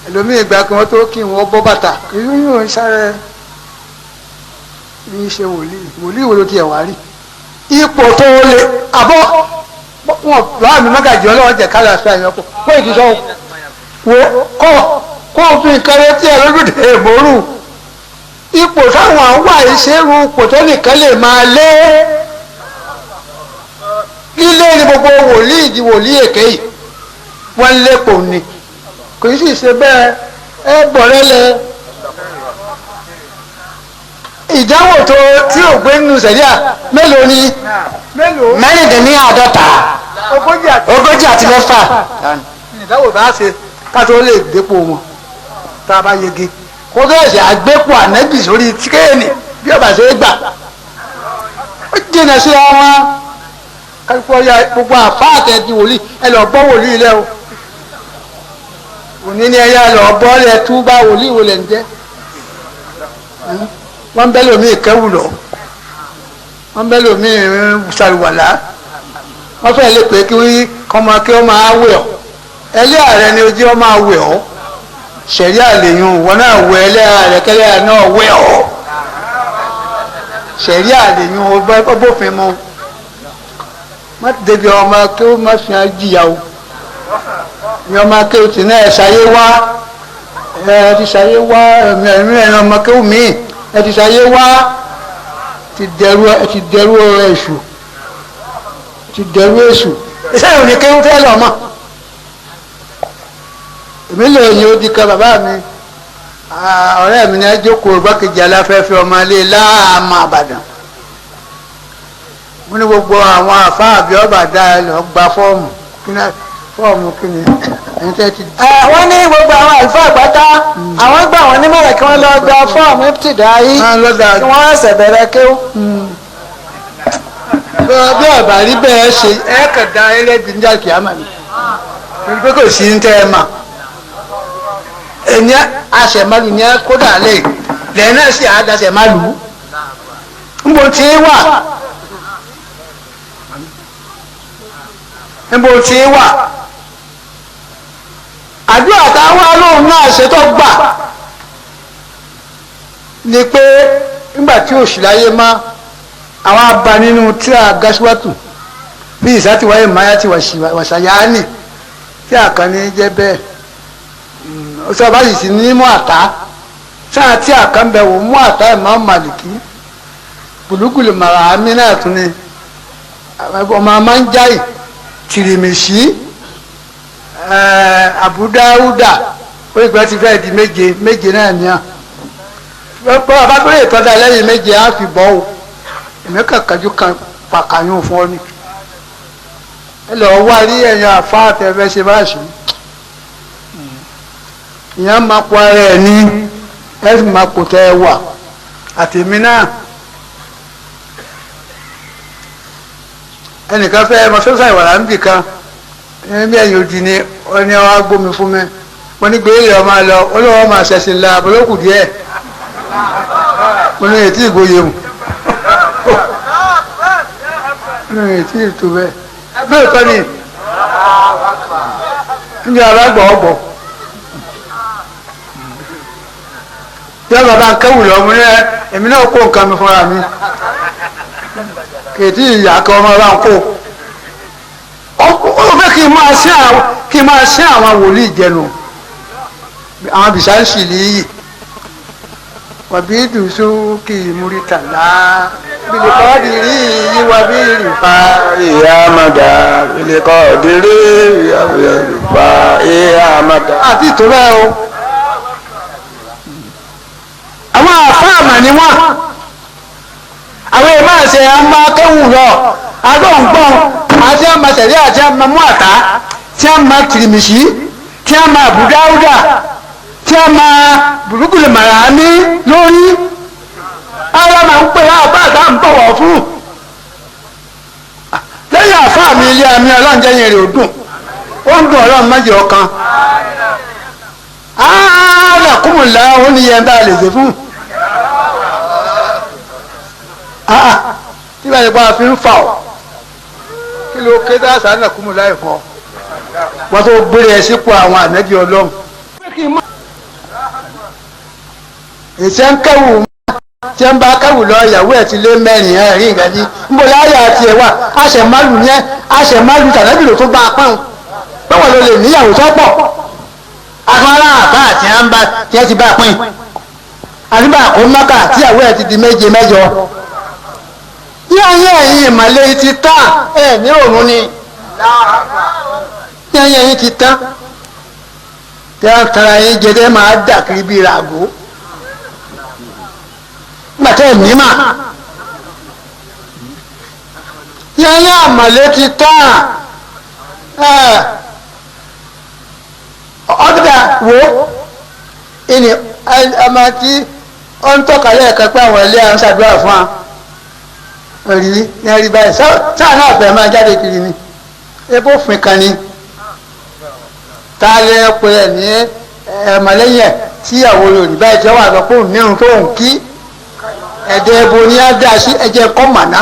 ẹlòmíì gba pé wọ́n tó kí wọ́n bọ́ bàtà irú yóò ń sáré Ní í ṣe wòlíì, wòlíì wo ló tiẹ̀ wá rí ipò tó lè àbọ̀ wọn bá mi mọ́gàjì ọlọ́wọ́ jẹ̀ kálá sí àyànkù kó ìdí sọ wo kó kó o fi nǹkan retí ẹ lójúde ìbòrú ipò táwọn wà ìṣerú ipò tó nìkan lè máa lé lílé ní gbogbo wòlíì di wòlíì èké yìí wọ́n lépo ni kò sì ṣe bẹ́ẹ̀ ẹ bọ̀ lẹ́lẹ̀ ìdánwò tó tí ò gbé nínú sẹ̀ríà mélòó ni. 54. 36. Ìdánwò bá ṣe ká tó lè dépò wọn tá a bá yege kó tó ẹ̀sẹ̀ àgbépò ànẹ́bì sórí tírénì bí ọba ṣe é gbà ó jìnnà sí wọn kálukú ọ̀yà gbogbo àfáàtẹ̀ di wòlíì ẹ lọ bọ́ wòlíì lẹ o òní ni ẹ yá lọ bọ́ lẹ tú bá wòlíì wò lẹ̀ ń jẹ́ wọ́n bẹ́ lómi ìkẹ́wù lọ wọ́n bẹ́ lómi ṣàlùwàlá wọ́n fẹ́ lè pé kí kọ́mọ kí wọ́n máa wẹ̀ ọ́ ẹlẹ́yà rẹ ni ojú ọ máa wẹ̀ ọ́ sẹ̀rí àlèyùn wọn náà wẹ̀ ẹlẹ́yà rẹ kẹlẹ́yà náà wẹ̀ ọ́ sẹ̀rí àlèyùn ọbọ̀fin mu má débi ọmọ kí ó má fi jìyà o ní ọmọ kí ó ti náà ẹ̀ ṣayé wá ẹ ti ṣayé wá ẹ̀mí ẹ̀ ọmọ kí ó mìíràn ẹ ti ṣayé wá ti dẹrú ẹ ti dẹrú èṣù ti dẹrú èṣù iṣẹ́ ìrìn kéwú fẹ́ lọ mọ́ èmi lè yin odi kan bàbá mi ọ̀rẹ́ mi ní ajókòó igbákejì aláfẹ́fẹ́ ọmọ ilé láàmú àbàdàn mo ní gbogbo àwọn àfáà àbí ọba dá ẹ lọ gba fọ́ọ̀mù kí ni fọ́ọ̀mù kí ni ẹni tẹ́ ti. Wọ́n ní gbogbo àwọn àlùfáà pátá àwọn gbà wọ́n nímọ̀ràn kí wọ́n lọ gba fọ́ọ̀mù ìpìtìdáyé kí wọ́n ẹsẹ̀ bẹ̀rẹ̀ kéwú. Bí ọ̀bà rí bẹ́ẹ̀ ṣe ẹ kàn dá ẹlẹ́bi ní àkìyámà ni torí pé kò sí ní tẹ́ ẹ mà ẹni àṣẹmálù ní kódà lè lẹ́yìn náà sì àdàṣẹmálù ńbo tí wà ńbo tí wà àdúrà táwọn alóhùn náà ṣètò gbà ni pé nígbà tí òṣì láyé má àwọn abá nínú tí a gasiwatu bí ìsátìwáyé máyà ti wàṣàyáni tí àkànní jẹ́ bẹ́ẹ̀ ọsọ bá sì sí ní mú àtá sáà tí àkàn bẹ wò mú àtá Imam Màlìkí bùlùkùlù màràmí náà tún ni ọmọ máa ń jáì tìrìmìsì Abu Dáúdà ó ìgbà tí fẹ́ẹ́ di méje méje náà ní à bọ́ bá tó lè tọ́da lẹ́yìn méje á fi bọ́ o èmi kàn kájú kan pàkàyún fún ọ ni ẹ lọ wá rí ẹ̀yìn àfa àtẹ̀fẹ́ ṣe bá ṣe ìyẹn máa kó ara ẹ ní ẹ sì máa kó tẹ ẹ wà àtẹ̀mí náà ẹnìkan fẹ́ ẹ mọ sọ́sà ìwàlá ń bì kan ẹni bí ẹ̀yìn òdì ni ọni ọwọ́ gbómi fún mi mo ní gbé ilé ọmọ lọ olówó máa ṣẹ̀sìn la àbúrókù díẹ̀ mo ní ètí ìgboyè mu mo ní ètí ìtò bẹ́ẹ̀ bẹ́ẹ̀ kọ́ ni ń jẹ́ alágbọ̀ ọ̀gbọ̀. Yọ bàbá ń kẹ́wù lọ mo ní èmi náà kó nǹkan mi fúnra mi kètí ìyá kan ọmọ bá ń kó ó fẹ́ kí n máa ṣe àwọn kí n máa ṣe àwọn wòlíì jẹnu àwọn bìsáǹsì nìyí wàbí dùsù kì í múrí tàlá bìlìkọ́ dìrí yìí wàbí rìfà. Ìyá Màdà bìlìkọ́ dìrí ìyá ìyá Màdà. Àti ìtòbẹ́ o àwọn àfáàmà ni wọ́n àwọn èèmọ̀ àṣẹ àmọ́ akẹ́wù lọ agbọ̀ngbọ̀n àti àmà sẹ̀rí àti àmà mú àtá tí àmà tìrìmìsì tí àmà àbúdáúdà tí àmà burúkúlù màràmí lórí ara máa ń pè àbá àtà ń bọ̀wọ̀ fún lẹ́yìn àfáàmì ilé àmì ọlọ́njẹ́yìn rẹ̀ ò dùn ó ń dùn ọlọ́run mọ́jọ ọkàn ààrẹ kúmùlá ó ní yẹn bá lè ṣe fún tí bá yẹ kó a fi ń fà ọ́ kí ló ké dá sàánà kúmùlá ẹ̀ fọ́ wọ́n tó gbére ẹ sípò àwọn ànábì ọlọ́run. Èsì ń kẹ́wù Tí ń bá kẹ́wù lọ ìyàwó ẹ̀ ti lé mẹ́rin ẹ̀ rí nǹkan bí nbọ láyà àti ẹ̀wà àṣẹmálù ní àṣẹmálù tàbí ló tún bá a pọ́n báwo ló lè níyàwó tó pọ̀ afárá àbá àti àǹbá tí ẹ ti bá a pín àdúgbò àkómọ́kà tíyàwó ẹ̀ ti di méje mẹ́jọ. Yíyan ẹ̀yin ìmàlẹ́ ti tán ẹ̀ ní òun ni yíyan ẹ̀yin ti tán tí wọ́n tara yín jẹ tẹ́ máa dà kiri bíi ràgó gbàtẹ́ ẹ̀mí mà yíyan àmàlẹ́ ti tán ẹ̀ ọ̀dà wo ìní ọmọ tí ó ń tọ́ka lẹ́ẹ̀kan pé àwọn ilé à ń ṣàdúrà fún wa rí ní rí báyìí sáà náà fẹ́ máa jáde kiri ni ebó fin kan ni tá a lè pe ẹ̀ ní ẹ̀mọ̀lẹ́yìn ẹ̀ tíyàwó Yorùbá báyìí tí wọ́n wà sọ pé òun nírun tó ń kí ẹ̀dẹ̀ ẹ̀bọ ni á dá sí ẹ̀jẹ̀ kọ́ màná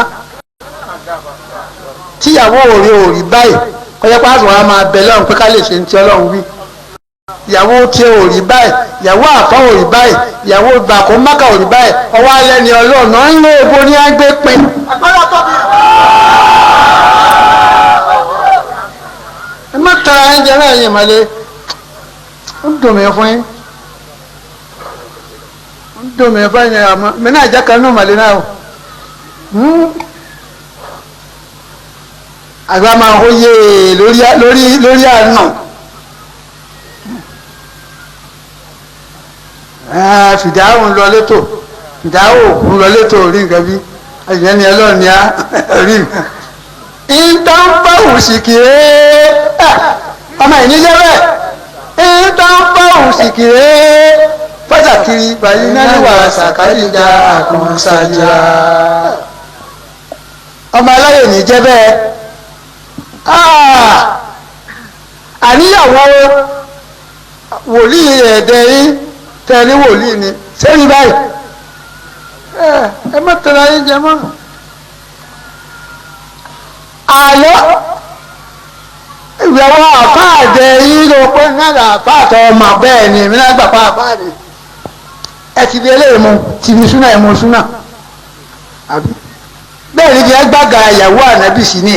tíyàwó òrè òrì báyìí kọjá pàṣẹ wọn a máa bẹ lọ́run pé ká lè ṣe ní ti Ọlọ́run wí ìyàwó tí ò rí báyìí ìyàwó àfọ ò rí báyìí ìyàwó gbàkó mákà ò rí báyìí ọwọ́ alẹ́ ni Ọlọ́run náà ń lé ebo ní àgbẹ̀ pin. Ẹ má tara ẹ jẹ náà yìí mọ́lẹ́ ń dùn mí fún yín ń dùn mí fún yín àmọ́ mi náà jẹ́ kanú mọ́lẹ́ náà o àgbà máa ń hóye lórí lórí lórí àná. Fìdáhùn ń lọ létò fìdáhùn ń lọ létò rí nǹkan bí ẹ̀yẹ́ ni Ọlọ́run ni á rí nǹkan. Ìtànfàwù sìkìrè ọmọ ìníjẹ́ bẹ́ẹ̀ ìtànfàwù sìkìrè pàtàkì bàyí náà wà sàkàlìjà àkànṣàjà. Ọmọ aláyè ní jẹ́ bẹ́ẹ̀ àníyàwó wòlíì ẹ̀ẹ́dẹ́ yín tẹ̀lé wòlíì ni sẹ́yìn báyìí ẹ má tẹ̀lé ayé jẹ mọ́. Àlọ́ ìyàwó àfáàdẹ yìí ló pé náà àfáàtọ̀ ọmọ bẹ́ẹ̀ ni èmi náà gbà pa àfáàdẹ ẹ ti fi eléyìí mu ti fi súnà ẹ mu súnà àbí bẹ́ẹ̀ ni kí ẹ gbàgà ìyàwó ànábì sí ni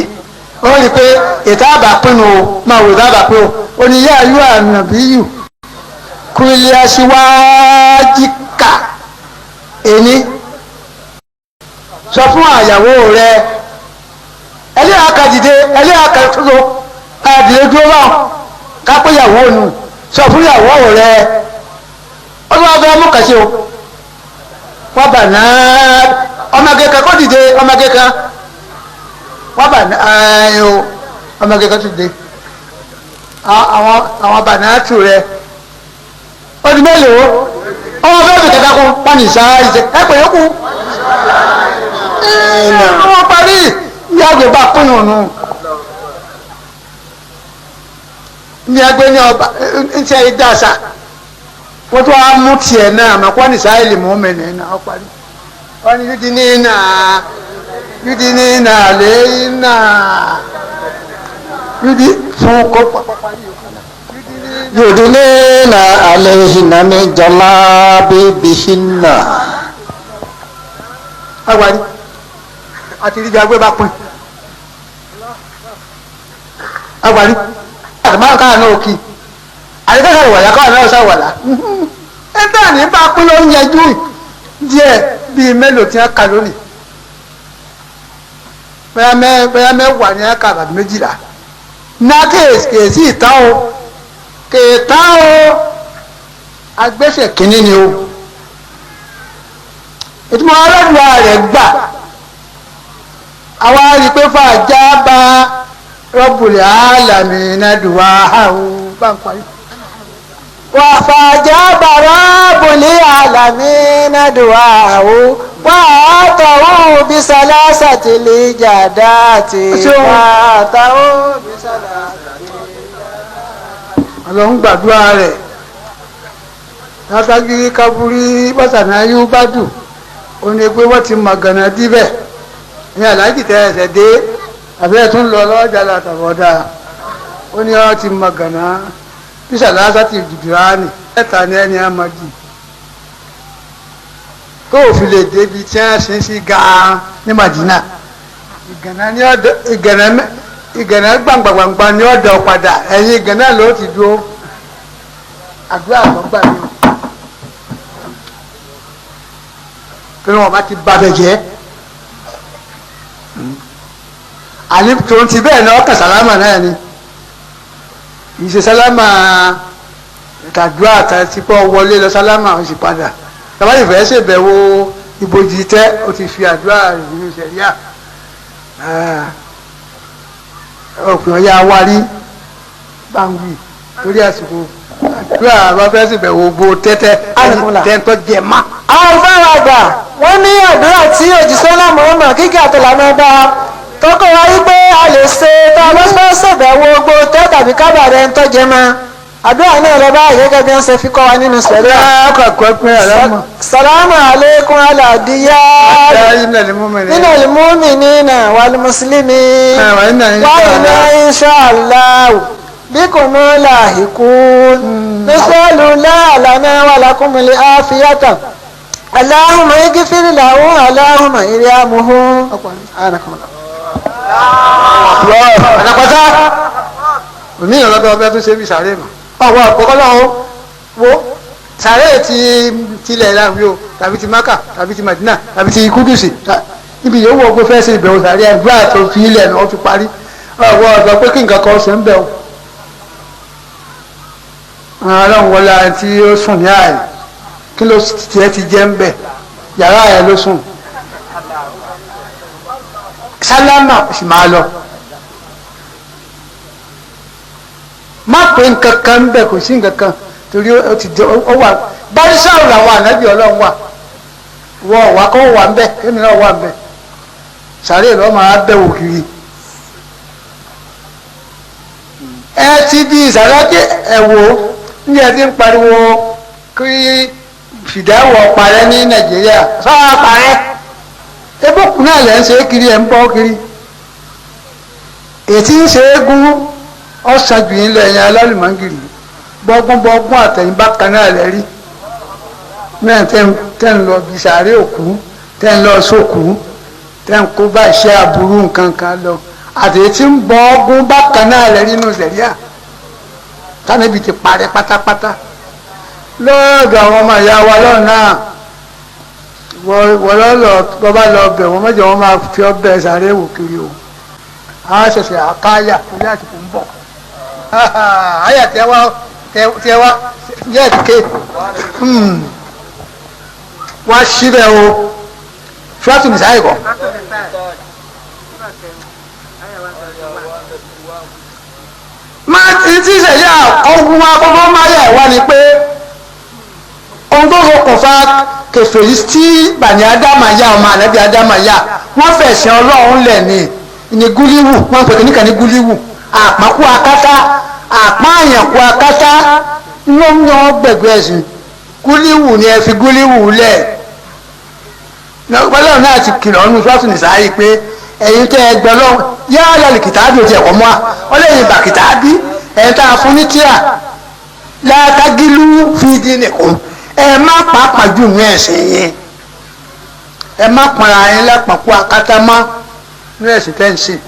ó rí i pé ètò àbá pinnu o máa wò ètò àbá pinnu o ó ní yá ayú ànábì yìí kúlẹ̀ aṣíwájíkà ẹni sọ fún àyàwó rẹ ẹlẹ́yà kàdìdé ẹlẹ́yà kàdìdó kàdìdé dúró báwọn kápẹ́yàwó nù sọ fún ìyàwó rẹ ọlọ́wọ́ fẹ́ mú kàṣe o wọ́n bà náà ọmọge kan kó dìde ọmọge kan wọ́n bà náà o ọmọge kan tó dìde àwọn bà náà tù rẹ ó di mélòó ọmọ fẹ́ẹ́ fi kẹta kún pọ́nì sáà ìṣe ẹ pè é kú ọmọ parí ní àgbẹ̀ bá kúnnù nù ní àgbẹ̀ ní ọba ń ṣe ìdásà wọ́n tún á mú tiẹ̀ náà àmọ́ pọ́nì sáà ìlì mú mi nìyẹn náà ó parí wọ́n ní yúdi ní náà yúdi ní náà lé náà yúdi fún kó parí yòókù náà. Yudinina alayhinna min jalabibihinna. Agbari àti ìdíje agbé bá pín. Agbari àti máa káà náà kí. Àdìgbẹ́sẹ̀ ìwàlá káà náà ṣàwàlá. Ẹ bẹ́ẹ̀ ní bá pín ló ń yẹjú díẹ̀ bíi mélòó tí wọ́n kà lónìí. Bẹ́ẹ̀ mẹ́wàá ni wọ́n kà bàbí méjìlá. Ná kèésì ìtàn o kèétà o agbẹ́sẹ̀ kínní ni o ìtumọ̀ aládùúgbò rẹ̀ gbà àwa rí i pé fàájà bá rọ́bùlẹ̀ àlàmì nàdùwà áhù bá ń parí. Wà fàájà bá rọ́bùlẹ̀ àlàmì nàdùwà áhù wà á tọ̀hún bí sàlásà tí lè jàdá tí wà á tọ̀hún bí sàlásà. Ọlọ́run gbàdúrà rẹ̀ látàgírí kábúrí bàtàná yóò bá dùn ó ní pé wọ́n ti mọ̀ gànà díbẹ̀ ní aláàjì tẹ ẹsẹ̀ dé àbí ẹ̀ tún lọ lọ́jà látàbọ̀dá ó ní wọ́n ti mọ̀ gànà bísàlásà ti dùdúrà nì mẹ́ta ní ẹni àmọ́jì Tó o fi lè débi tí wọ́n ṣe sí gan-an ní Madina. Ìgànnà ní ọ̀dọ̀ ìgànnà gbàngbàngbà ní ọ̀dọ̀ padà ẹ̀yìn ìgànnà ló ti dúró. Àdúrà tó gbà mí o. Pé wọn bá ti ba bẹ̀ jẹ́. Àní tòun ti bẹ́ẹ̀ náà ọkàn sálámà náà ni. Ìṣe sálámà tàdúrà tí kò wọlé lọ sálámà ó sì padà. Tàbá ìfẹ́ ṣèbẹ̀wò ibojì tẹ́ ó ti fi àdúrà ìlú sẹ̀ríà. Òpin ọ̀yá wárí báńgì lórí àsìkò àdúrà bá fẹ́ ṣèbẹ̀wò gbó tẹ́tẹ́ tẹ́tọ́ jẹ má. Àwọn fẹ́ràn àgbà wọ́n ní àdúrà tí òjíṣẹ́ náà Muhammad kíkẹ́ àtẹ̀lámẹ́ bá tọkọ wa wípé a lè ṣe tá a bá fẹ́ ṣèbẹ̀wò gbó tẹ́ tàbí kábàárẹ̀ ń tọ́jẹ́ mọ́. Àdúrà náà lọ bá gẹ́gẹ́ bí wọ́n ṣe fi kọ́ wa nínú sẹ̀ríà. Salamu alaikum ala diyar minal mu'minina wal muslimin wa inna insha Allah bikum lahikun nasalu lana wa lakum al afiyata Allahumma ighfir lahu Allahumma irhamhu. Ànàkọ́tà òmí ìrànlọ́dọ̀ ọbẹ̀ tó ṣe bí sàárè mọ́. Ọwọ́ àkọ́kọ́ náà wo sàárè ti tilẹ̀ ìlànà o tàbí ti Maka tàbí ti Madina tàbí ti Kudusi níbi yòówù ọgbẹ́ fẹ́ ṣe ìbẹ̀wò sàárè àdúrà tó fi ilẹ̀ náà fi parí. Ọwọ́ ọ̀dọ́ pé kí nǹkan kan ṣe ń bẹ̀ o. Ọlọ́run wọlé àti ó sùn ní ààyè kí ló tiẹ̀ ti jẹ́ ń bẹ̀ yàrá ẹ̀ ló sùn. Sálámà sì máa lọ. Má pé nǹkan kan ń bẹ kò sí nǹkan kan torí ó ti jẹ ó wà bárísàwò làwọn ànábì ọlọ́run wà wọ́n wà kọ́ wà ń bẹ kémi náà wà ń bẹ sàárè lọ́ máa bẹ̀wò kiri. Ẹ ti di ìsàlọ́dẹ ẹ wò ní ẹ ti ń pariwo kí fìdáwọ̀ parẹ́ ní Nàìjíríà sọ́wọ́ parẹ́ ebókun náà lẹ́ ń ṣe é kiri ẹ̀ ń bọ́ kiri ètí ń ṣe é gún ọ̀sán jù yín lọ ẹ̀yìn alálùmọ́ngìrì bọ́gbọ́n bọ́gbọ́n àtẹ̀yìn bákan náà lẹ́rí náà tẹ́ ń lọ bí sàárè òkú tẹ́ ń lọ sókú tẹ́ ń kó bá iṣẹ́ aburú nǹkan kan lọ àtẹ̀yìn tí ń bọ́gbọ́n bákan náà lẹ́rí nínú sẹ̀ríà tánàbí ti parẹ́ pátápátá lọ́ọ̀dọ̀ àwọn ọmọ ìyá wa lọ́nà wọ́n lọ bọ́bá lọ bẹ̀ wọ́n mọ̀jẹ̀ wọ́n máa fi ọbẹ̀ sàárè wò kiri o àwọn ṣẹ̀ṣẹ̀ àkáyà torí àsìkò ń bọ̀. Aya tiẹwa yẹ ké wá síbẹ̀ o fúlàtù nìsáyè kọ́. Má ti ti sẹ̀yà ọ̀hún akọ́kọ́ máa yà wá ni pé ohun tó ṣokùnfà kèfèrí tí bàní ádámà yá ọmọ ànábì ádámà yá wọ́n fẹ̀sìn ọlọ́run lẹ̀ ní gúlíwù wọ́n pè kíníkan ní gúlíwù àpákú akátá àpáàyànkú akátá ló ń yan gbẹ̀gbẹ́ ẹ̀sìn gúlíwù ni ẹ fi gúlíwù lẹ̀ ọlọ́run náà ti kìlọ̀ ọ́nù sọ́ọ̀tù nìsáyìí pé ẹ̀yin tẹ́ ẹ gbọ́ lọ́wọ́ yá lálẹ́ kìtàbí ò ti ẹ̀kọ́ mọ́ a ọlẹ́yin bà kìtàbí ẹ̀yin tá a fún ní tíà látàgílù fìdí nìkan ẹ má pàápàá jù ní ẹ̀sìn yẹn ẹ má pọnra yín lápapọ̀ akátá mọ́ ní ẹ̀sìn tẹ́ ń sìn.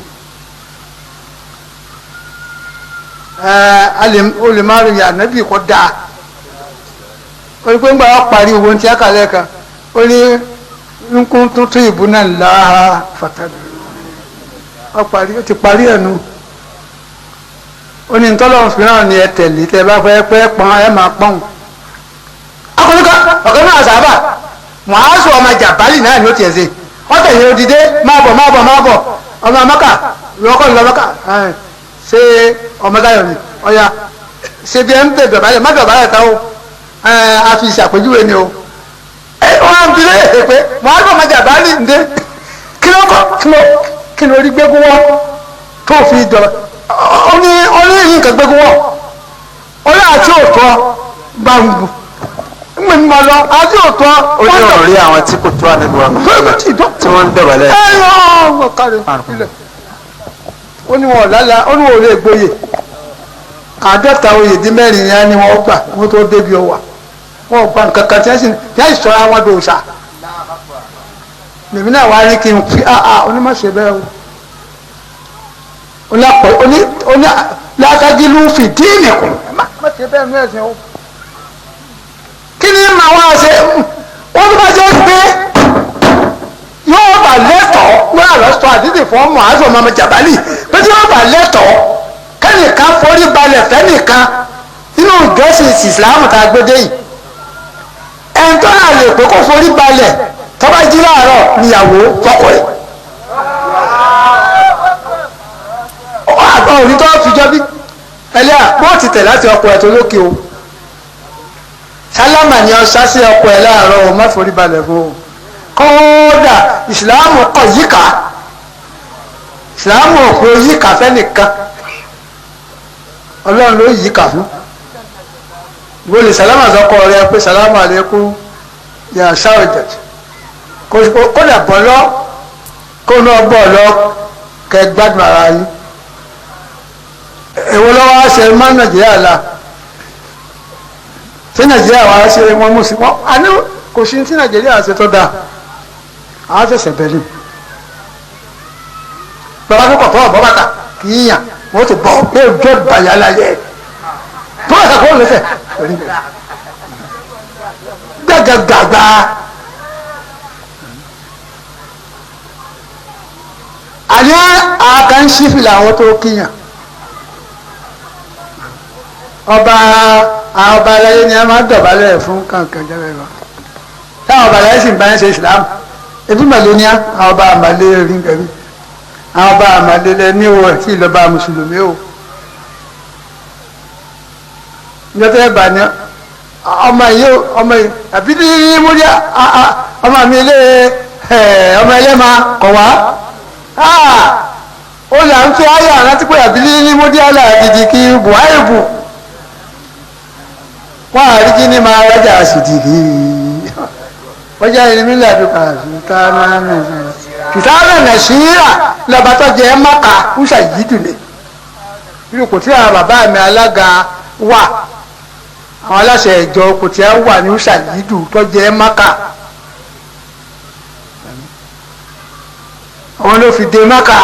O lè má rí ànábì kọ́ dáa ó ní pé ńgbà wọ́n parí owó tí a kà lẹ́ẹ̀kan ó ní nkún tuntun ìbú náà láha fàtàlì ó parí ó ti parí ẹ̀ nu ó ní ntọ́lọ́run fìràn ni ẹ tẹ̀lé tẹ bá fẹ́ pẹ́ pọ́n ẹ máa pọ́n. Akọ̀nìkan ọ̀kan náà sábà Mu'azu ọmọ Jàbálì náà ni ó tiẹ̀ ṣe wọ́n tẹ̀lé odìdé máa bọ̀ máa bọ̀ máa bọ̀ ọmọ Mẹ́kà ìwọ́kọ̀ lọ Mẹ́kà ṣé ọmọ Táyọ̀ ni ọ̀ya ṣe bí ẹ ń bẹ̀ dọ̀bálẹ̀ má dọ̀bálẹ̀ tán o a fi ṣàpèjúwe ni o wọ́n á fi lé pé Mu'azu ọmọ Jàbálì ń dé kí ló kọ́ kí ló rí gbégún wọ́ tó fi dọ̀bà ó ní nǹkan gbégún wọ́ ó ní àti òótọ́ gbàngbù ń mọ lọ àti òótọ́. Ó ní ọ̀rọ̀ rí àwọn tí kò tó ànábì wa tí wọ́n ń dọ̀bálẹ̀. Ẹ yọ ọmọ kárí ilẹ̀ ó ní wọn ò lálàá ó ní wọn ò lè gboyè 50 oyè dín mẹ́rin yẹn ni wọ́n gbà wọ́n tó débi ọwà wọ́n gba nǹkan kan tí wọ́n sì sọ àwọn dòòṣà. Lèmi náà wá ní kí n fi onímọ̀ṣẹ́ bẹ́ẹ̀ o. Oní látàgìlú fìdí nìkún. Má ṣe bẹ́ẹ̀ ní ẹ̀sìn o. Kí ni màá wá ṣe? Wọ́n tó bá jẹ́ pé yóò bá lẹ́tọ̀ọ́ wọ́n àlọ́ sọ àdídì fún ọmọ àzọ ọmọ jàbálì pé tí yóò bá lẹ́tọ̀ọ́ kẹ́nìkan forí balẹ̀ fẹ́nìkan nínú ìjọsìn ìsìláàmù tá a gbé dé yìí. Ẹni tó náà lè pé kó forí balẹ̀ tó bá jí láàárọ̀ níyàwó fọ́kọ ẹ̀. Àgbà òní tó fi jọ bí ẹlẹ́à bó ti tẹ̀ láti ọkọ ẹ̀ tó lókè o. Sálámà ni ọ sá sí ọkọ ẹ̀ láàárọ̀ o má forí balẹ̀ fún o. Kódà ìsìláàmù kọ yíká, ìsìláàmù kò yíká fẹ́nìkan, Ọlọ́run ló yíká fún. Ìwọ lè sálámà sọkọ rẹ pé sálámà àlékún yà sáwìjẹt, kódà bọ́lọ́ kó náà bọ̀ lọ kẹ gbádùn ara yín. Èwo lọ́wọ́ á ṣe má Nàìjíríà la? Ṣé Nàìjíríà wàá ṣe wọn mú sí wọn? Àní kò sí tí Nàìjíríà ṣe tó dáa, àwọn ṣẹ̀ṣẹ̀ bẹ̀rẹ̀ bàbá tó kọ̀ fọ́ ọ̀bọ bàtà kì í yàn wọ́n ti bọ̀ pé ojú bàyà láyé tó bàtà kó lẹ́sẹ̀ gbàgàgbàgbà. Àní àkànṣífìlà àwọn tó kíyàn ọba àwọn ọba aláyé ni a máa dọ̀bálẹ̀ fún kankan jẹ́ bẹ́ẹ̀ táwọn ọba aláyé sì ń bá ń ṣe ìsìlámù. Ebi màlẹ́ ní àwọn ọba àmàlẹ́ rí nǹkan bí àwọn ọba àmàlẹ́ lẹ ní o tí ìlọba mùsùlùmí o. Njọ́tẹ́ ẹ̀ bá ní ọmọ yìí ọmọ yìí àbí ní múlí ọmọ mi lé ọmọ ẹlẹ́ma kọ̀ wá. Ó là ń fi ayé àrántí pé àbí ní múlí àlà àdìdì kí Buhari bù wọ́n àríkí ní máa rájà sìdìkì wọ́n jẹ́ ẹni mílíọ̀nù àdúgbò kìtàánà nàìjíríà lọ́ba tó jẹ́ mọ́ka ń ṣàyídùn ní irú kò tí àwọn bàbá mi alága wà, àwọn aláṣẹ ìjọ kò tí a wà ní ṣàyídù tó jẹ́ mọ́ka, àwọn ló fi dé mọ́ka.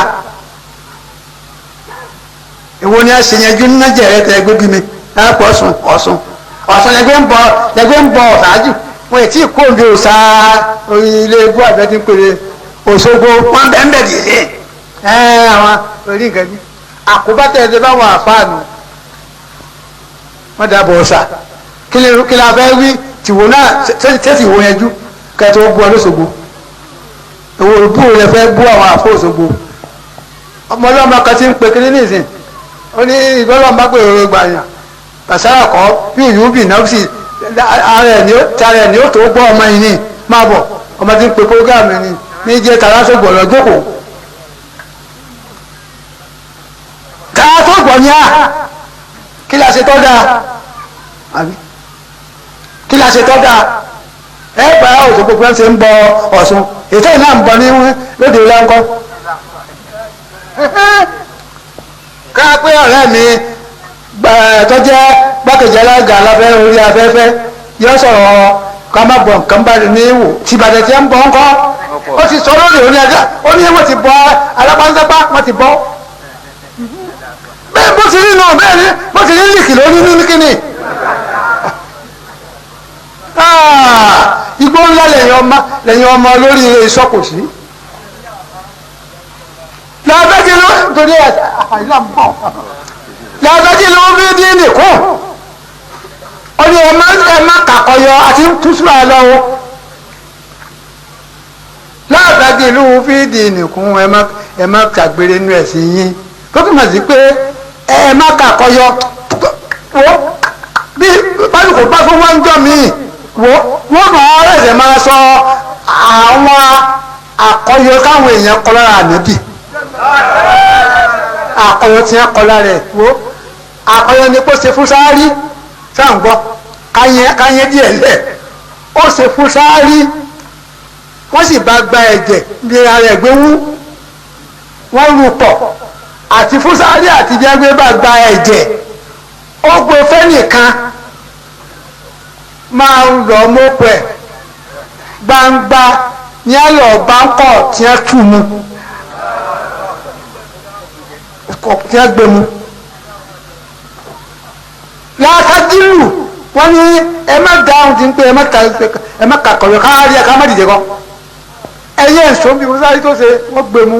Èwo ni a ṣe yanjú ní Nàìjíríà tẹ gbégi mi lápò Ọ̀ṣun Ọ̀ṣun Ọ̀ṣun lẹgbẹ́ ń bọ lẹgbẹ́ ń bọ ọ̀ṣáájú wọn ètí kóńdé ọ̀sá ilé egbò àbẹ́tí ń pèrè Òṣogbo wọn bẹ́ẹ̀ ń bẹ̀ dì í ẹ àwọn orí nǹkan bí àkóbá tẹ̀ ẹ́ báwọn àfáànù wọn dàbọ̀ ọ̀sà kí la fẹ́ wí tìwò náà tẹ́sí ìwò yẹn jú kẹtọ́ bú ọ lọ́sọ̀gbọ̀ òwò bú rẹ fẹ́ bú àwọn àfọ Òṣogbo. Ọmọ ọlọ́mọ kan ti ń pe kiri nísìn ó ní ìgbọ́lọ́mọ pé òwe gbàyàn pàṣẹ kọ́ bí ìyúbì náà sì ara ẹ̀ ní ó tó gbọ́ ọmọ yìí ní máa bọ̀ ọmọ tí ń pe programme ni ní jẹ́ tàràsọ̀gbọ̀ lọ jókòó. Tàràsọ̀gbọ̀ ni á kí la ṣe tọ́ da àbí kí la ṣe tọ́ da ẹ bá Òṣogbo pé ṣe ń bọ Ọ̀ṣun ètò ìná ń bọ ní lóde ìlànkọ́. Ká pé ọ̀rẹ́ mi tó jẹ́ gbákejì alága aláfẹ́ orí afẹ́fẹ́ yóò sọ̀rọ̀ ká má bọ̀ nǹkan bá ní wò tí Ìbàdàn ti ń bọ̀ ńkọ́ ó ti sọ lórí òní ajá ó ní wọ́n ti bọ́ alápánsápá wọ́n ti bọ́ bẹ́ẹ̀ bó ti rí nù bẹ́ẹ̀ ni bó ti rí lìkì lórí ní kíni. Igbó ńlá lẹ́yìn ọmọ lórí ìsọkòsí làbẹ́jì ló torí àìlà ń bọ̀ làbẹ́jì ló fi dín nìkún ó ní ẹ má kàkọyọ àti túṣúra lọ́wọ́ láàbàgì ìlú fídì nìkún ẹ má kàgbére nínú ẹ̀sìn yín tó túmọ̀ sí pé ẹ má kàkọyọ wọ́n bí bálùkù bá fún wọn jọ míì wọ́n máa rẹ̀sẹ̀ máa sọ àwọn àkọyọ káwọn èèyàn kọ lára ànábì àkọyọ tí wọ́n kọ lára ẹ̀ wọ́n àkọyọ ni kó ṣe fún sáárì sáà ń gbọ́ káyé díẹ̀ lẹ̀ ó ṣe fún sáárì wọ́n sì bá gba ẹ̀jẹ̀ bí ara ẹ̀ gbé wú wọ́n rú pọ̀ àti fún sáárì àti bí ẹgbẹ́ bá gba ẹ̀jẹ̀ ó gbé fẹ́nìkan máa ń lọ mọ́pọ̀ ẹ̀ gbangba ní àlọ́ bá ń kọ̀ tí wọ́n tù mú tí wọ́n gbé mu. Látàdílù wọ́n ní ẹ má dáhùn tí ń pé ẹ má kàkọ̀yọ̀ káàrí ẹ ká má dìde kọ́. Ẹyẹ ẹ̀sọ́ bí wọ́n sáré tó ṣe wọ́n gbé mu.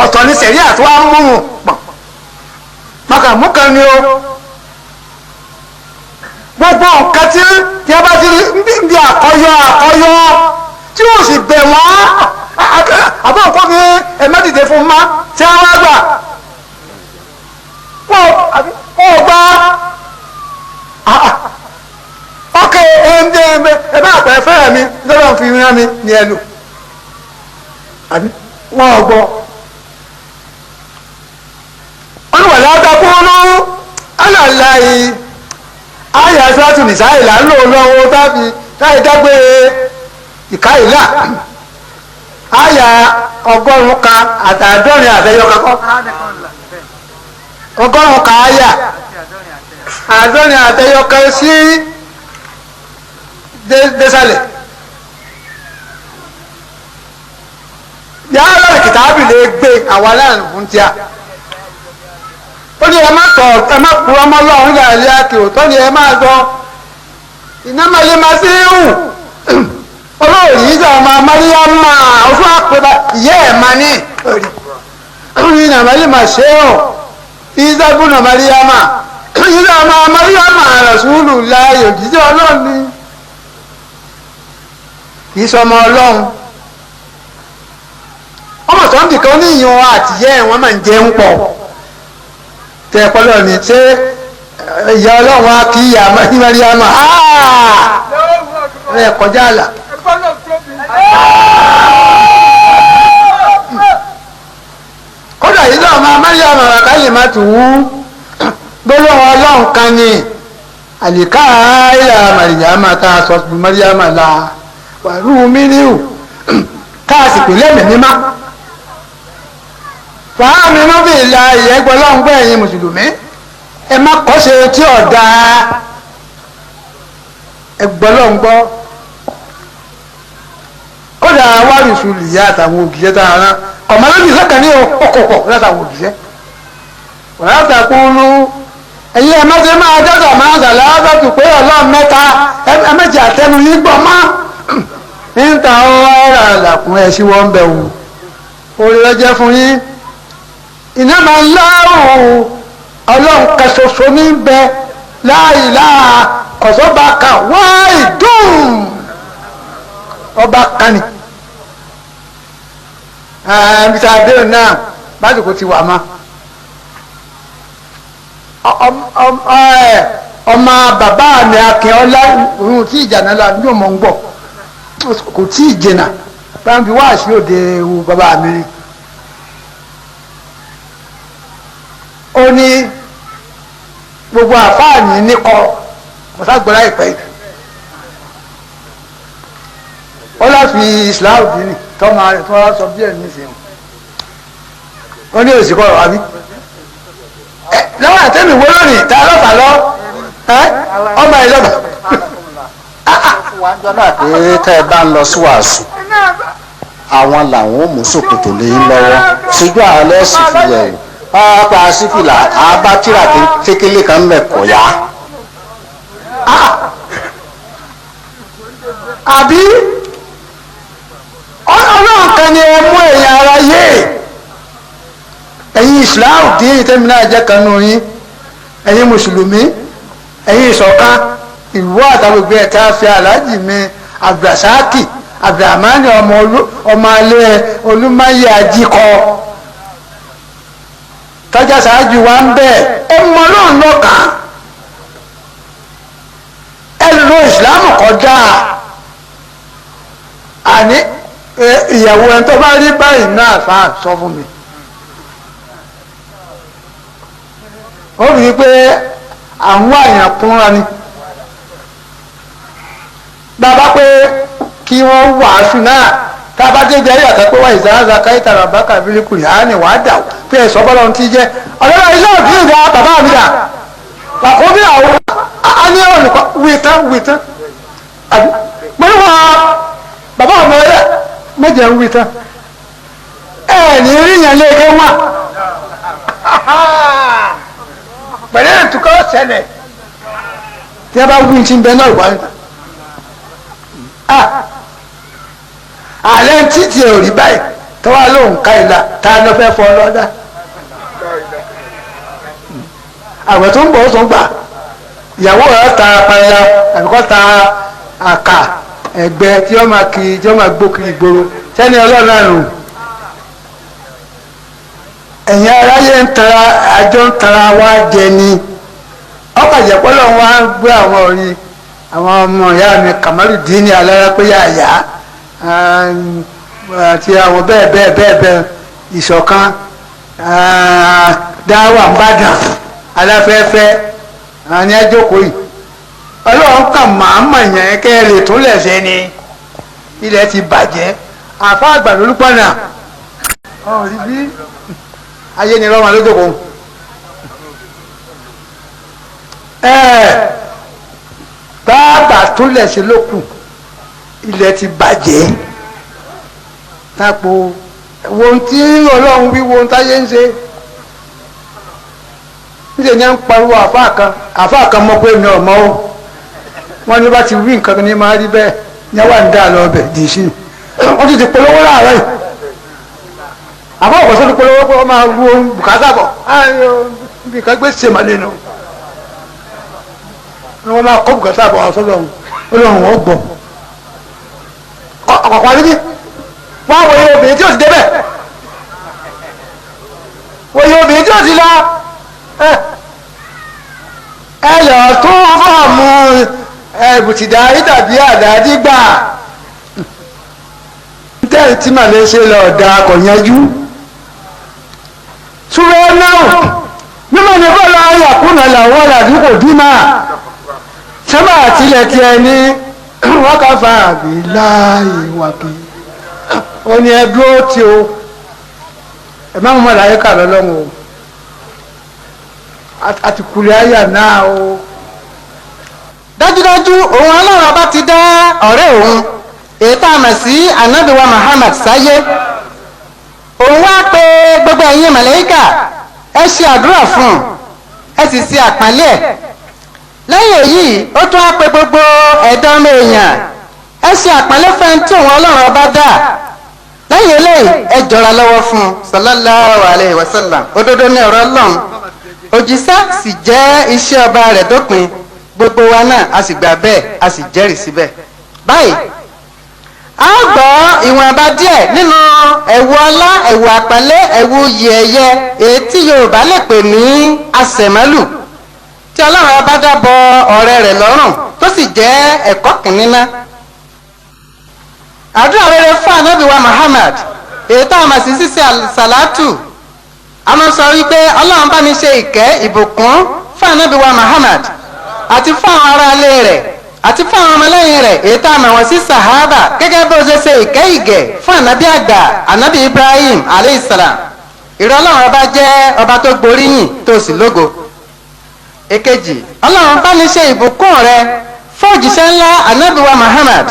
Ọ̀tọ̀ ní sẹ̀rí àti wọ́n á mú un pọ̀. Màkàmúkan ni o. Gbogbo nǹkan tí a bá ti rí bí àkọyọ àkọyọ tí ó sì bẹ̀ wọ́n àbọ̀ nǹkan fi ẹ má dìde fún ma tí a wá gbà wọ́n gbà ok ẹ bá àpẹ fẹ́rẹ̀ mi lọ́dọ̀ fi rán mi ní ẹnu àbí wọ́n gbọ́ olùwàlẹ̀ àtàkùnú alàlàyé ayé aṣáájú nìsáyè là ń lò lọ́wọ́ tábí táyé dágbére ìkáyìlá àyà 100 àtàádọ́rin àtẹyọ kakọ́ 100 àyà 70 àtẹyọ kan sí désàlẹ̀ yàrá kìtàbí lè gbé àwa láàrin fún tíà ó ní ẹ má tọ̀ ẹ má kúrọ́ mọ́ lọ́run yàrá àkè òtọ́ ni ẹ máa sọ iná máa lè máa sí hù olóòrì yìí sọ ọmọ amáríyámà ọfún àpẹbà ìyá ẹ̀ máa ní òrì iná máa lè máa ṣe ọ́ ìsàbùnà maríyámà ìsà ọmọ amáríyámà ràṣúlù láàyè òjíṣẹ́ ọlọ́run ni kì í sọmọ ọlọ́run ọmọ sọ́ndì kan ní ìyún àtìyẹ́ ẹ̀ wọ́n máa ń jẹun pọ̀ tẹ ẹ̀kọ́ lọ ní ṣé ìyá ọlọ́run á kí ìyá mariama ẹ kọjá àlà. Kódà yìí náà máa mariama ràkàlì má tù wú gbólóhùn ọlọ́run kan ní àlìká ìyá mariama tá a sọ mariama la wàrú mílíù tá a sì pè lẹ́mìí mímá fàámi ló fi ìlà ìyẹ́gbọ́ lọ́hùn gbọ́ ẹ̀yin mùsùlùmí ẹ má kọ́ṣe tí ọ̀dà ẹgbọ́ lọ́hùn gbọ́ kódà wárìsù lìyá àtàwọn ògìṣẹ́ tá a rán ọ̀mọlódì sọ́kàn ní ọkọ̀ọ̀kọ̀ látàwọn ògìṣẹ́ wàhálà ẹ̀yin ẹ má ṣe máa dọ́dọ̀ máa dà lábàtù pé ọlọ́run mẹ́ta ẹ méjì àtẹnu yín gbọ́ mọ́ níta ọ̀rọ̀ àlàkùn ẹ̀ sí wọ́n bẹ̀ wò orí lọ́jẹ́ fún yín iná máa ń láwù ọlọ́run kan ṣoṣo ní bẹ láìláà kọ̀sọ́ba kan wáì dùn ọba kan ni mr abdul náà bájòkó ti wà má ọmọ bàbá mi Akínọlá òun tí ìjànà la ní òmò ń gbọ́ kò tí ì jìnnà bá ń fi wá sí òde wo bàbá mi ni. Ó ní gbogbo àfáàní níkọ mọ̀ságbọ́lá ìpẹ́ ó láfi Islam dínì tọ́mọ rẹ̀ tó wá sọ bí ẹ̀ nísìnyí ó ní òsì kọ̀rọ̀ wá bí lọ́wọ́ àtẹ́mi wo lónìí tá a lọ́fà lọ ọmọ ẹ̀ lọ́fà. Pé tẹ́ ẹ bá ń lọ sí wàásù àwọn làwọn ò mú ṣòkòtò lé yín lọ́wọ́ ṣojú àwọn lẹ́sìn fi yẹ̀ wò pápá sífìlà abátírà kékeré kan mẹ kọ ya. Àbí ọlọ́run kan ni ẹ mú ẹ̀yà ara yé ẹ̀yin Islam dín ìtẹ́mi náà jẹ́ kan nù yín ẹ̀yin mùsùlùmí ẹ̀yin ìṣọ̀kan ìwọ àtàwọn ìgbé ẹ̀ka fi aláàjì mi Abdulrasaki Abdulrahman ọmọ alẹ́ olúmáyé ajíkọ tọ́jà ṣáájú wa ń bẹ̀ ẹ mọ náà lọ́kàn ẹ lo ìsìlámù kọjá àní ìyàwó ẹni tó bá rí báyìí náà fà sọ fún mi. Ó rí i pé àwọn àyàn kúnra ni bàbá pé kí wọ́n wàásù náà tába débi ayé àtàkùn wá ìsááza káyítà bàbá kàbílì kù yá ni wàá dà pé ẹ̀sọ́ bọ́lá ohun tí jẹ́ ọ̀lọ́lá ilé òbí ìdá bàbá mi dà àkóbí àwọn á ní olùkọ́ wí tán wí tán àbí Mo ní wọn bàbá ọmọ ẹ méje ń wí tán ẹ ní rí yẹn léke wọn pẹ̀lú ìtukọ̀ ṣẹlẹ̀ tí a bá wí ti ń bẹ náà wáyé àlẹ́ títí ò rí báyìí tọ́wá lóhùn ká ìlà tá a lọ fẹ́ fọ́ lọ́dá àwẹ̀ tó ń bọ̀ ó tún gbà ìyàwó rẹ̀ ta panla àbíkọ́ ta àkà ẹ̀gbẹ́ tí wọ́n máa kiri tí wọ́n máa gbó kiri ìgboro sẹ́ni ọlọ́run àrùn ẹ̀yin aráyé ń tara àjọ ń tara wá jẹ ni ọkàjẹ́pọ́lọ́ wa ń gbé àwọn orin àwọn ọmọ ìyá mi Kamaludin alára pé yàyà àti àwọn bẹ́ẹ̀ bẹ́ẹ̀ bẹ́ẹ̀ bẹ́ẹ̀ ìṣọ̀kan dáwà ń bàdàn aláfẹ́fẹ́ àwọn ní ajókòó yìí ọlọ́run kàn máa mọ̀ yẹn kẹ́ ẹ lè tún lẹ̀ ṣe ni ilẹ̀ ti bàjẹ́ àfa àgbà lólúpọ̀nà ọ̀rí bí ayé ni rọ́mà lójókòó ẹ̀ẹ́ bàbà tún lẹ̀ ṣe lókù ilẹ̀ ti bàjẹ́ tápò wo ohun tí ọlọ́run wí wo ohun táyé ń ṣe níṣẹ́ ni à ń pariwo àfa kan àfa kan mọ̀ pé mi ò mọ̀ o wọ́n ní bá ti wí nǹkan ní máa rí bẹ́ẹ̀ ní wà ń dá lọ ọbẹ̀ dì í sí wọ́n ti ti polówó láàárọ̀ yìí àbọ̀ ọ̀pọ̀ sọ́dún polówó pé wọ́n máa ru ohun bùkátà bọ̀ bí nǹkan gbé ṣe màlẹ́ nu ni wọ́n máa kọ́ bùkátà bọ̀ wá sọ́dọ̀ ọ̀hún ọlọ́run wọ́n gbọ́ ọ̀pọ̀ àbíkí wọ́n á wòye obìnrin tí ò ti débẹ̀ wòye obìnrin tí ò ti lọ ẹ lọ tún fọ́ọ̀mù ẹ̀bùtìdárí tàbí àdádígbà tẹ́lẹ̀ tí màlẹ́ ṣe lọ ọ̀dà kò yanjú. Súrẹ́ náà mímọ́ ní bọ́lá ayàkúnà làwọn àdúgbò bímà sábà tilẹ̀ tiẹ̀ ní wákàfà àbí láàyè wàkì ó ní ẹ dúró tí o ẹ má mọ̀ láyé kà lọ́lọ́run o àti kùlẹ̀ àyà náà o. Dájúdájú òun ọlọ́run ọba ti dá ọ̀rẹ́ òun èyí tá a mọ̀ sí anabiwa Muhammad sáyé òun wá pé gbogbo ẹ̀yin màláíkà ẹ ṣe àdúrà fún un ẹ sì ṣe àpọ́nlé ẹ̀ lẹ́yìn èyí ó tún wá pé gbogbo ẹ̀dá ọmọ èèyàn ẹ ṣe àpọ́nlé fún tí òun ọlọ́run ọba dá lẹ́yìn eléyìí ẹ jọra lọ́wọ́ fún un sallallahu alayhi wa sallam òdodo ní ọ̀rọ̀ ọlọ́run òjíṣẹ́ sì jẹ́ iṣẹ́ ọba rẹ̀ dópin gbogbo wa náà a sì gbà bẹ́ẹ̀ a sì jẹ́rìí síbẹ̀ báyìí a gbọ́ ìwọ̀nba díẹ̀ nínú ẹ̀wù ọlá ẹ̀wù àpọ́nlé ẹ̀wù yẹ̀yẹ èyí tí Yorùbá lè pè ní àṣẹ̀mọ́lù tí Ọlọ́run ọba dábọ̀ ọ̀rẹ́ rẹ̀ lọ́rùn tó sì jẹ́ ẹ̀kọ́ kìíní ná. Àdúrà rere fún ànábì wa Muhammad èyí tá a mọ̀ sí ṣíṣe sàlátù a máa sọ wípé Ọlọ́run bá mi ṣe ìkẹ́ ìbùkún fún ànábì wa Muhammad àti fún àwọn aráalé rẹ̀ àti fún àwọn ọmọlẹ́yìn rẹ̀ èyí tá a mọ̀ wọ́n sí sàhábà gẹ́gẹ́ bó ṣe ṣe ìkẹ́ ìgẹ̀ fún ànábì àgbà ànábì Ibrahim aleyhisselam ìrọ̀ Ọlọ́run ọba jẹ́ ọba tó gboríyìn tó sì lógo. Èkejì Ọlọ́run bá ní ṣe ìbùkún rẹ̀ fún òjíṣẹ́ ńlá ànábì wa Muhammad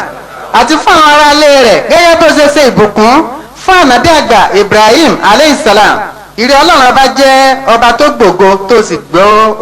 àti fún àwọn aráalé rẹ̀ gẹ́gẹ́ bó ṣe ṣe ìbùkún fún ànábì àgbà Ibrahim aleyhisselam ìrẹ́ Ọlọ́run ọba jẹ́ ọba tó gbògo tó sì gbọ́.